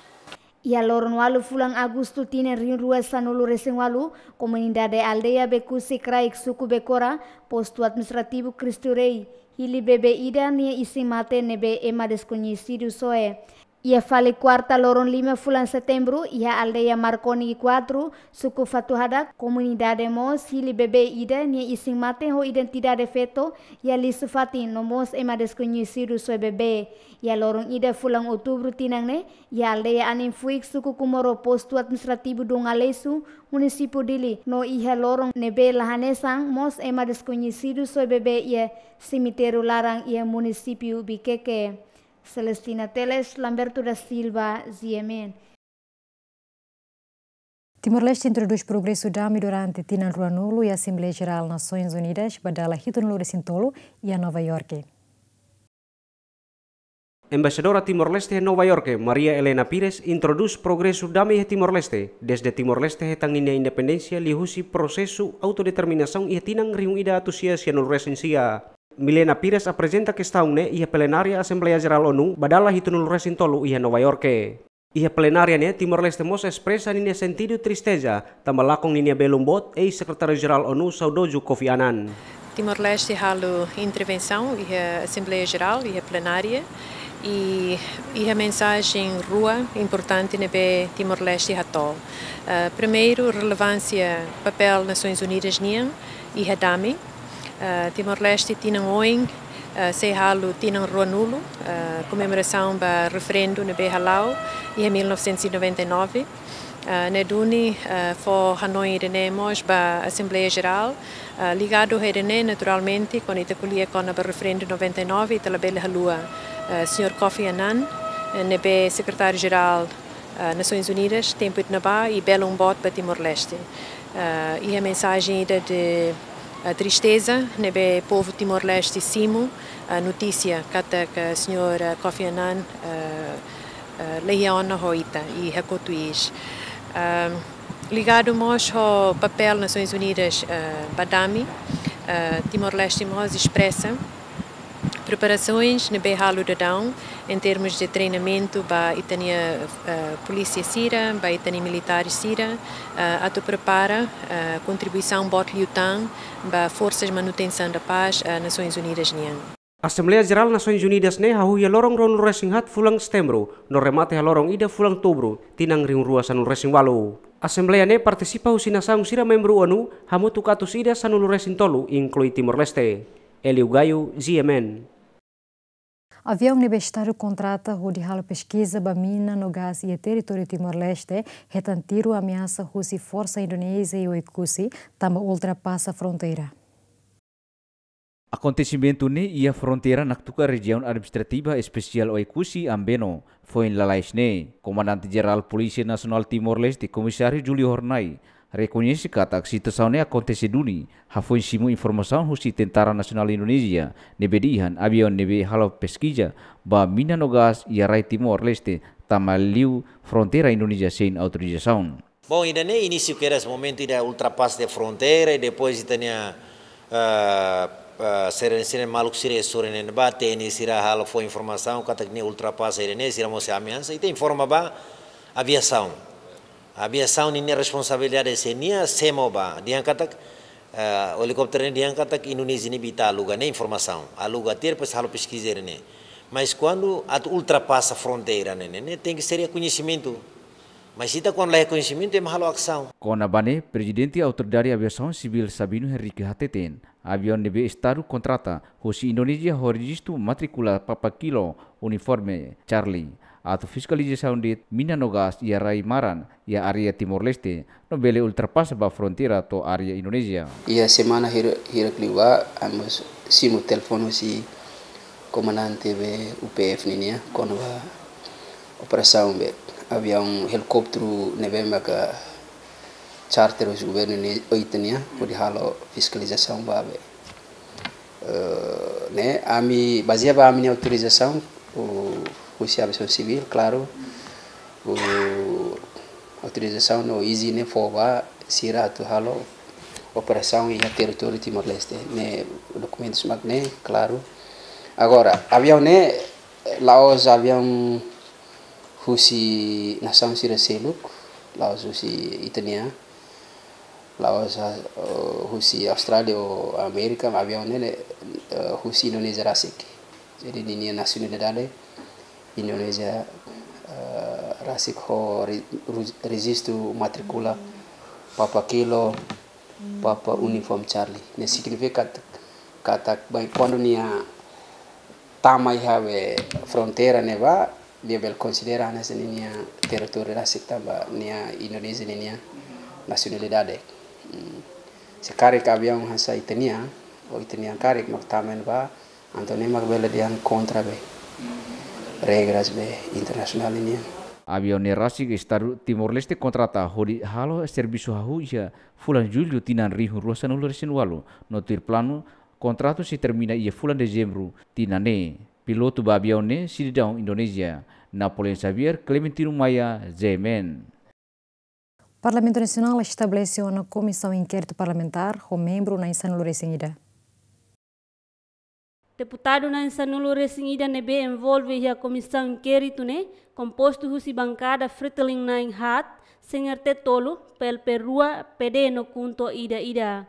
Iha loron ualu fulan Agostu tinan rihun rua sanulu-resin-ualu, komunidade aldeia Bekusi Kraik, suku Bekora, postu administrativu Cristo Rei, hili bebé ida nia isin-mate ne'ebé ema deskoñesidu soe. Iha fali kuarta loron lima fulan Setembru, iha aldeia Marconi kuatru, suku Fatuhadak, komunidade mós hili bebé ida nia isin-mate ho identidade feto iha lixu fatin no mós ema deskoñesidu soe bebé. Iha loron ida fulan Outubru tinan ne'e, iha aldeia Anin Fuik, suku Kumoro, postu administrativu Dom Aleixo, munisípiu Dili, no iha loron ne'ebé la hanesan mós ema deskoñesidu soe bebé iha semitériu laran iha munisípiu Viqueque. Celestina Teles, Lamberto da Silva, G M N. Timor-Leste introdús progresu dame durante tinan ruanulu iha Asembleia Jerál Nasoins Unidas ba dala hitunulu-resin-tolu iha Nova Iorke. Embaixadora Timor-Leste iha Nova Iorke, Maria Helena Pires, introdús progresu dame iha Timor-Leste, desde Timor-Leste hetan ninia independénsia liuhusi prosesu autodeterminasaun iha tinan rihun ida atus sia sianulu-resin-sia. Milena Pires aprezenta kestaun ne'e iha plenária Asembleia Jerál ONU ba dala hitunulu-resin-tolu iha Nova Iorke. Iha plenária ne'e, Timor-Leste mós espresa ninia sentidu tristeza, tanba lakon ninia belun boot, eis-Sekretáriu Jerál ONU saudozu Kofi Annan. Timor-Leste halo intervensaun iha Asembleia Jerál, iha plenária, i iha mensajen rua importante ne'ebé Timor-Leste hato'o. Ah, primeiru, relevánsia papél Nasoins Unidas nian iha dame. Ah, Timor-Leste tinan oin, Eh, sei halo tinan ruanulu, eh, komemorasaun ba referendu ne'ebé hala'o iha mil novecentos e noventa e nove. Eh, ne'e duni, eh, fó hanoin ida-ne'e mós ba Asembleia Jerál, eh, ligadu ho ida-ne'e naturalmente, kuandu ita ko'alia kona-ba referendu noventa e nove, ita labele haluha, eh, señór Kofi Annan, eh, ne'ebé Sekretáriu Jerál, eh, Nasoins Unidas, tempu ida-ne'ebá, i belun boot ba Timor-Leste. Eh, iha mensajen ida de, eh, tristeza, ne'ebé povu Timor-Leste simu, eh, notísia katak, eh, señór, eh, Kofi Annan, eh, eh, la iha ona ho ita, i hakotu iis. Ehm, ligadu mós ho papél Nasoins Unidas, eh, ba dame, eh, Timor-Leste mós espresa preparasoens ne'ebé halo daudaun, em termos de treinamentu ba ita-nia, eh, polísia sira, ba ita-nia militares sira, eh, atu prepara, eh, kontribuisaun boot liután ba Forsas Manutensaun da Pás, eh, Nasoins Unidas nian. Asembleia Jerál Nasoins Unidas ne'e hahú iha loron ruanulu-resin-haat fulan Setembru, no remata iha loron ida fulan Outubru, tinan rihun rua sanulu-resin-ualu. Asembleia ne'e partisipa husi nasaun sira membru ONU, hamutuk atus ida sanulu-resin-tolu, inklui Timor-Leste. Hélio Gaio, G M N. Aviaun ne'ebé Estadu kontrata hodi halo peskiza ba mina no gás iha territóriu Timor-Leste hetan tiru ameasa husi forsa Indonézia iha Oekusi, tanba ultrapasa fronteira. Akontesimentu ne'e iha fronteira naktuka Rejiaun Administrativa Espesiál Oekusi Ambeno, foin lalais ne'e. Komandante Jerál Polísia Nasionál Timor-Leste, Komisáriu Júlio Hornai, rekoñese katak situasaun ne'e akontese duni, hafoin simu informasaun husi Tentara Nasionál Indonézia, ne'ebé dehan aviaun ne'ebé halo peskiza ba mina no gás iha rai Timor-Leste, tama liu fronteira Indonézia sein autorizasaun. Bom, ida-ne'e inísiu kedas momentu ida ultrapasa de fronteira i depois ita-nia, ah, ah, sira, sira maluk sira sore ne'ebá, T N I sira halo fó informasaun katak ne'e ultrapasa ida-ne'e, sira mós ameasa, ita informa ba aviasaun. Aviasaun ninia responsabilidade se nia semo ba, dehan katak, ah, helikópteru ne'e dehan katak Indonézia ne'ebé ita aluga, ne'e informasaun. Aluga tiha, depois halo peskiza ida-ne'e. Mas kuandu atu ultrapasa fronteira ne'e, ne'e, ne'e tenke ser iha koñesimentu. Mas ita kuandu la iha koñesimentu, ema halo asaun. Kona-ba ne'e, Prezidente Autoridade Aviasaun Sivíl Sabino Henrique hateten, aviaun ne'ebé Estadu kontrata husi Indonézia ho rejistu matríkula Papa Kilo uniforme Charlie, atu fiskalizasaun de'it mina no gás iha rai maran iha área Timor-Leste, no bele ultrapasa ba fronteira to'o área Indonézia. Iha semana hira, hirak liubá, ami simu telefone husi komandante be U P F ninia, kona-ba operasaun be aviaun helikópteru ne'ebé maka charter husi governu ne'e oitu nian, hodi halo fiskalizasaun ba be. Eh, ne'e, ami bazeia ba ami-nia autorizasaun, husi Aviasaun Sivíl, klaru. Autorizasaun no izin ne'e fó ba sira atu halo operasaun iha territóriu Timor-Leste. Ne'e dokumentus mak ne'e, klaru. Agora, aviaun ne'e, la'ós aviaun husi nasaun sira seluk, la'ós husi ita-nia, la'ós, eh, husi Austrália ou Amérika, aviaun ne'e, eh, husi Indonézia rasik. Jadi, ninia nasionalidade Indonézia, eh, rasik ho re-, ru-, rejistu matríkula Papa Kilo, Papa Uniform Charlie. Ne'e signifika kat-, katak, baik, kuandu nia tama iha be fronteira ne'ebá, nia bele konsidera hanesan ninia territóriu rasik tanba nia Indonézia ninia nasionalidade. Hmm. Se karik aviaun hanesan ita-nia, ou ita-nia karik mak tama iha ne'ebá, entaun ne'e mak bele dehan kontra be regras be internasionál nian. Aviaun ne'e rasik Estadu Timor-Leste kontrata hodi halo servisu hahú iha fulan Jullu tinan rihun rua sanulu-resin-ualu, no tuir planu kontratu sei termina iha fulan Dezembru tinan ne'e. Pilotu ba aviaun ne'e sidadaun Indonézia. Napoleon Xavier, Clementino Maia, G M N. Parlamentu Nasionál estabelese ona komisaun inkéritu parlamentár ho membru na'in sanulu-resin-ida. Deputadu na'in sanulu-resin-ida ne'ebé envolve iha komisaun inkéritu ne'e kompostu husi bankada Fretilin na'in haat, C N R T tolu, P L P rua, P D no KHUNTO ida-ida.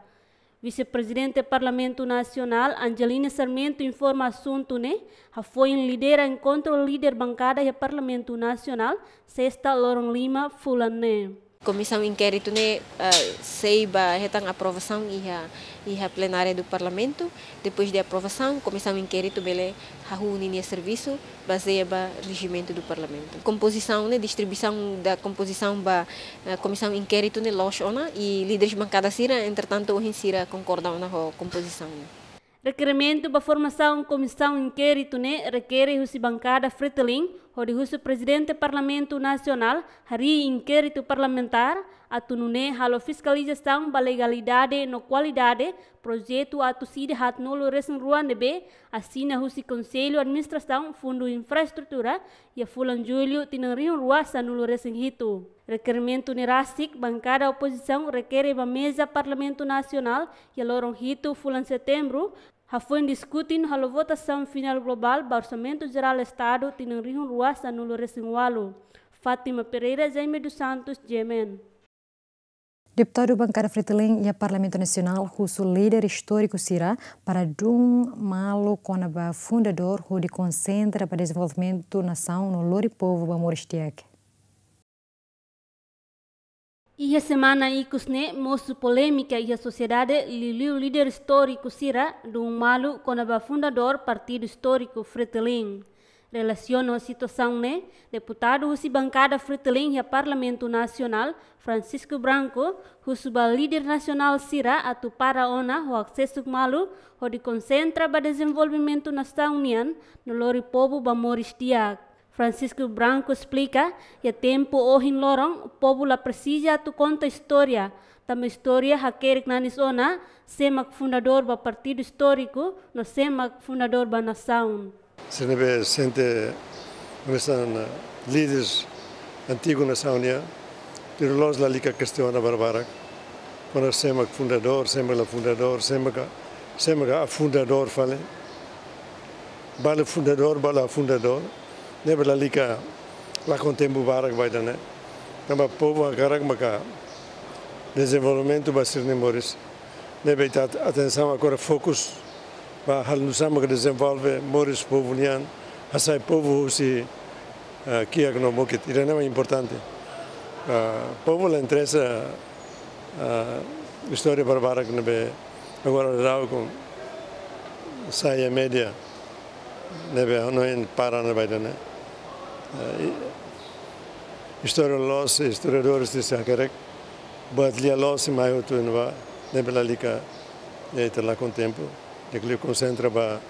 Vise-Prezidente Parlamentu Nasionál, Angelina Sarmento, informa asuntu ne'e hafoin lidera enkontru líder bankada iha Parlamentu Nasionál, sesta loron lima fulan ne'e. Komisaun inkéritu ne'e, eh, sei ba hetan aprovasaun iha, iha plenária do Parlamentu. Depois de aprovasaun, komisaun inkéritu bele hahú ninia servisu bazeia ba rejimentu do Parlamentu. Kompozisaun ne'e, distribuisaun da kompozisaun ba, eh, komisaun inkéritu ne'e loos ona, i líderes bankada sira, entretantu, ohin sira konkorda ona ho kompozisaun ne'e. Rekerimentu ba formasaun komisaun inkéritu ne'e rekere husi bankada Fretilin, hodi husu Prezidente Parlamentu Nasionál harii inkéritu parlamentár, atu nune'e halo fiskalizasaun ba legalidade no kualidade projetu atus ida haatnulu resin rua ne'ebé asina husi Konsellu Administrasaun Fundu Infraestrutura iha fulan Jullu tinan rihun rua sanulu resin hitu. Rekerimentu ne'e rasik bankada opozisaun rekere ba meza Parlamentu Nasionál iha loron hitu fulan Setembru, hafoin diskute no halo votasaun finál globál ba Orsamentu Jerál Estadu tinan rihun rua sanulu resin ualu. Fátima Pereira, Jaime dos Santos, G M N. Deputadu bankada Fretilin iha Parlamentu Nasionál husu líder istóriku sira para dun malu kona-ba fundadór hodi konsentra ba dezenvolvimentu nasaun no lori povu ba moris di'ak. Iha semana ikus ne'e mosu polémika iha sosiedade liuliu líder istóriku sira dun malu kona-ba fundadór partidu istóriku Fretilin. Relasiona ho situasaun ne'e, deputadu husi bankada Fretilin iha Parlamentu Nasionál, Francisco Branco, husu ba líder nasionál sira atu para ona ho eksesuk malu hodi konsentra ba dezenvolvimentu nasaun nian no lori povu ba moris di'ak. Francisco Branco esplika, iha tempu ohin loron, povu la presiza atu konta istória, tanba istória hakerek nanis ona sé mak fundadór ba partidu istóriku no sé mak fundadór ba nasaun. Sira ne'ebé sente hanesan líderes antigu nasaun nian, tuir loloos lalika kestiona barbarak. Kona sé mak fundadór, sé mak la fundadór, sé mak, sé mak fundadór fali. Balu fundadór, balu fundadór. Ne'ebé lalika lakon tempu barak ba ida-ne'e. Tanba povu hakarak maka dezenvolvimentu ba sira-nia moris. Ne'ebé ita atensaun agora fokus ba halo nu'usá maka dezenvolve moris povu nian, hasai povu husi, eh, kiak no bukit. Ida-ne'e mak importante. Eh, povu la interesa, eh, istória barbarak ne'ebé agora daudaun sai iha média ne'ebé hanoin para ne'e ba ida-ne'e. Eh, i-, istória loos, istoriadores sira hakerek buat lia loos mai hotu iha ne'ebá, ne'ebé lalika, eh, ita lakon tempu. Ita konsentra ba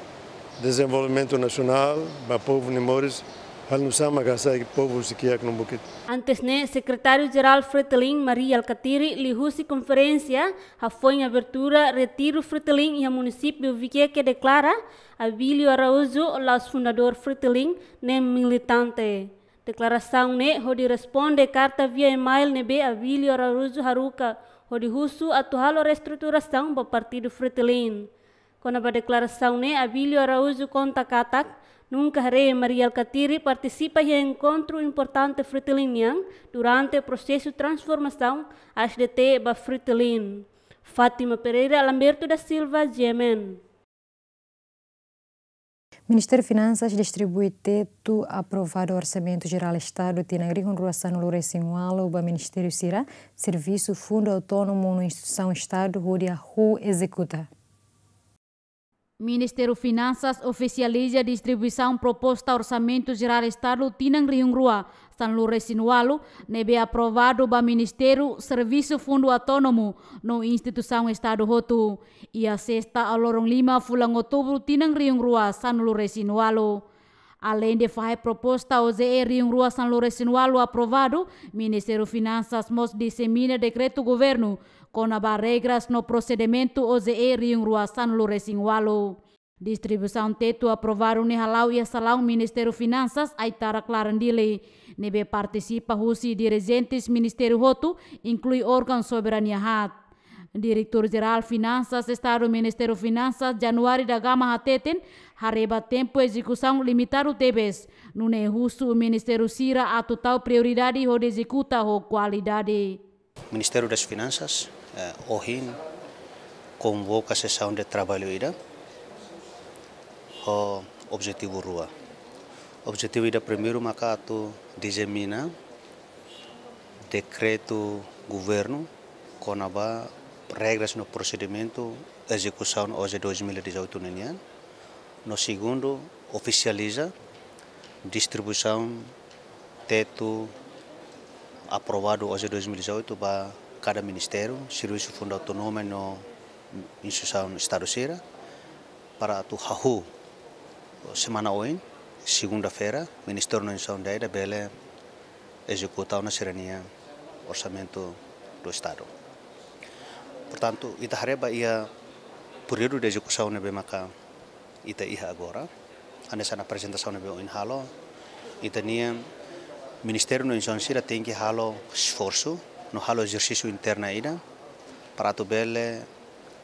dezenvolvimentu nasionál, ba povu nia moris, halo nu'usá maka hasai povu husi kiak no bukit. Antes ne'e, Sekretáriu Jerál Fretilin, Mari Alkatiri, liuhusi konferénsia hafoin abertura retiru Fretilin iha munisípiu Viqueque deklara, Abílio Araújo la'ós fundadór Fretilin, nem militante. Deklarasaun ne'e hodi responde karta via email ne'ebé Abílio Araújo haruka hodi husu atu halo reestruturasaun ba partidu Fretilin. Kona-ba deklarasaun ne'e, Abílio Araújo konta katak, nunka haree Mari Alkatiri partisipa iha enkontru importante Fretilin nian durante prosesu transformasaun A S D T ba Fretilin. Fátima Pereira, Lamberto da Silva, G M N. Ministériu Finansas distribui tetu aprovadu Orsamentu Jerál Estadu tinan rihun rua sanulu resin ualu ba ministériu sira, servisu, fundu autónomu no instituisaun Estadu hodi hahú ezekuta. Ministériu Finansas ofisializa distribuisaun proposta Orsamentu Jerál Estadu tinan rihun rua sanulu resin ualu ne'ebé aprovadu ba ministériu, servisu, fundu autónomu no instituisaun Estadu hotu iha sesta loron lima fulan Outubru tinan rihun rua sanulu resin ualu. Aleinde fahe proposta O J E rihun rua sanulu resin ualu aprovadu, Ministériu Finansas mós disemina dekretu governu kona-ba regras no prosedimentu O J E rihun rua sanulu resin ualu. Distribuisaun tetu aprovadu ne'e hala'o iha salaun Ministériu Finansas, Aitarak, laran Dili, ne'ebé partisipa husi dirijentes ministériu hotu, inklui órgaun soberania haat. Diretór Jerál Finansas Estadu Ministériu Finansas, Januário da Gama, hateten, haree ba tempu ezekusaun limitadu tebes, nune'e husu ministériu sira atu tau prioridade hodi ezekuta ho kualidade. Ministério das Finanças, eh, ohin konvoka sesaun de traballu ida ho objetivu rua. Objetivu ida primeiru maka atu disemina Dekretu governu kona-ba regras no prosedimentu ezekusaun OJE dois mil e dezoito ninian. No segundu, ofisializa distribuisaun tetu aprovadu OJE dois mil e dezoito ba kada ministériu, servisu fundu autonómiku no instituisaun Estadu sira, para atu hahú semana oin, segunda-feira, Ministériu no instituisaun ida-idak bele ezekuta ona sira-nia orsamentu do Estadu. Portantu, ita haree ba iha períodu de ezekusaun ne'ebé maka ita iha agora, hanesan aprezentasaun ne'ebé ohin halo, ita-nia ministériu no instituisaun sira tenke halo esforsu, no halo ezersísiu interna ida, para atu bele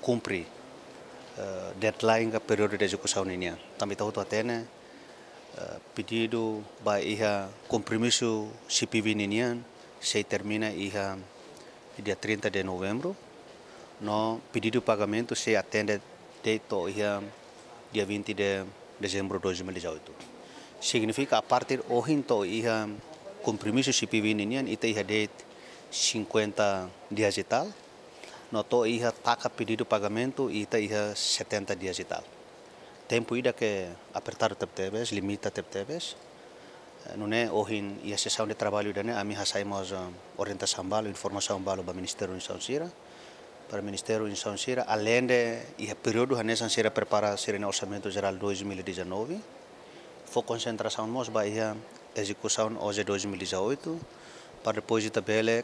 kumpre, eh, deadline ka períodu de ezekusaun ninian. Tanba ita hotu hatene, eh, pedidu ba iha kompromisu C P V ninian sei termina iha dia trinta de novembro, no pedidu pagamentu sei atende de'it to'o iha dia vinte de dezembro dois mil e dezoito. Signifika a partir ohin to'o iha kompromisu C P V ninian ita iha de'it cinquenta dias e tal, no to'o iha taka pedidu pagamentu ita iha setenta dias e tal. Tempu ida ke apertadu tebetebes, limita tebetebes. Eh, nune'e ohin iha sesaun de traballu ida-ne'e ami hasai mós, eh, orientasaun balu, informasaun balu ba Ministériu instituisaun sira. Para Ministériu instituisaun sira, aleinde iha períodu hanesan sira prepara sira-nia Orsamentu Jerál dois mil e dezanove, fó konsentrasaun mós ba iha ezekusaun OJE dois mil e dezoito, para depois ita bele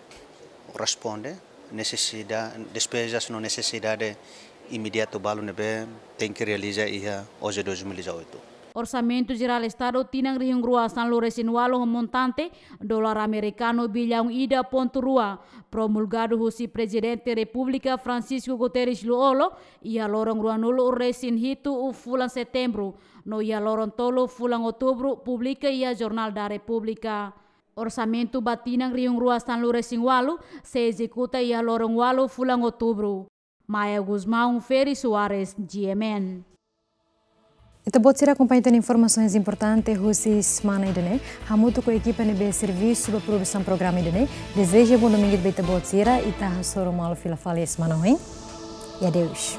responde nesesida-, despezas no nesesidade imediatu balu ne'ebé tenke realiza iha OJE dois mil e dezoito. Orsamentu Jerál Estadu tinan rihun rua sanulu resin ualu ho montante dolar amerikanu billaun ida pontu rua, promulgadu husi Prezidente Repúblika Francisco Guterres Lú-Olo iha loron ruanulu resin hitu fulan Setembru, no iha loron tolu fulan Outubru publika iha Jornál da Repúblika. Orsamentu ba tinan rihun rua sanulu resin ualu sei ezekuta iha loron ualu fulan Outubru. Maia Gusmão, Ferry Soares, G M N. Ita-boot sira akompaña tan informasaun importante husi semana ida-ne'e. Hamutuk ho ekipa ne'ebé servisu ba produsaun programa ida-ne'e, dezeja bom domingu ba ita-boot sira, ita hasoru malu fila fali semana oin. E adeus.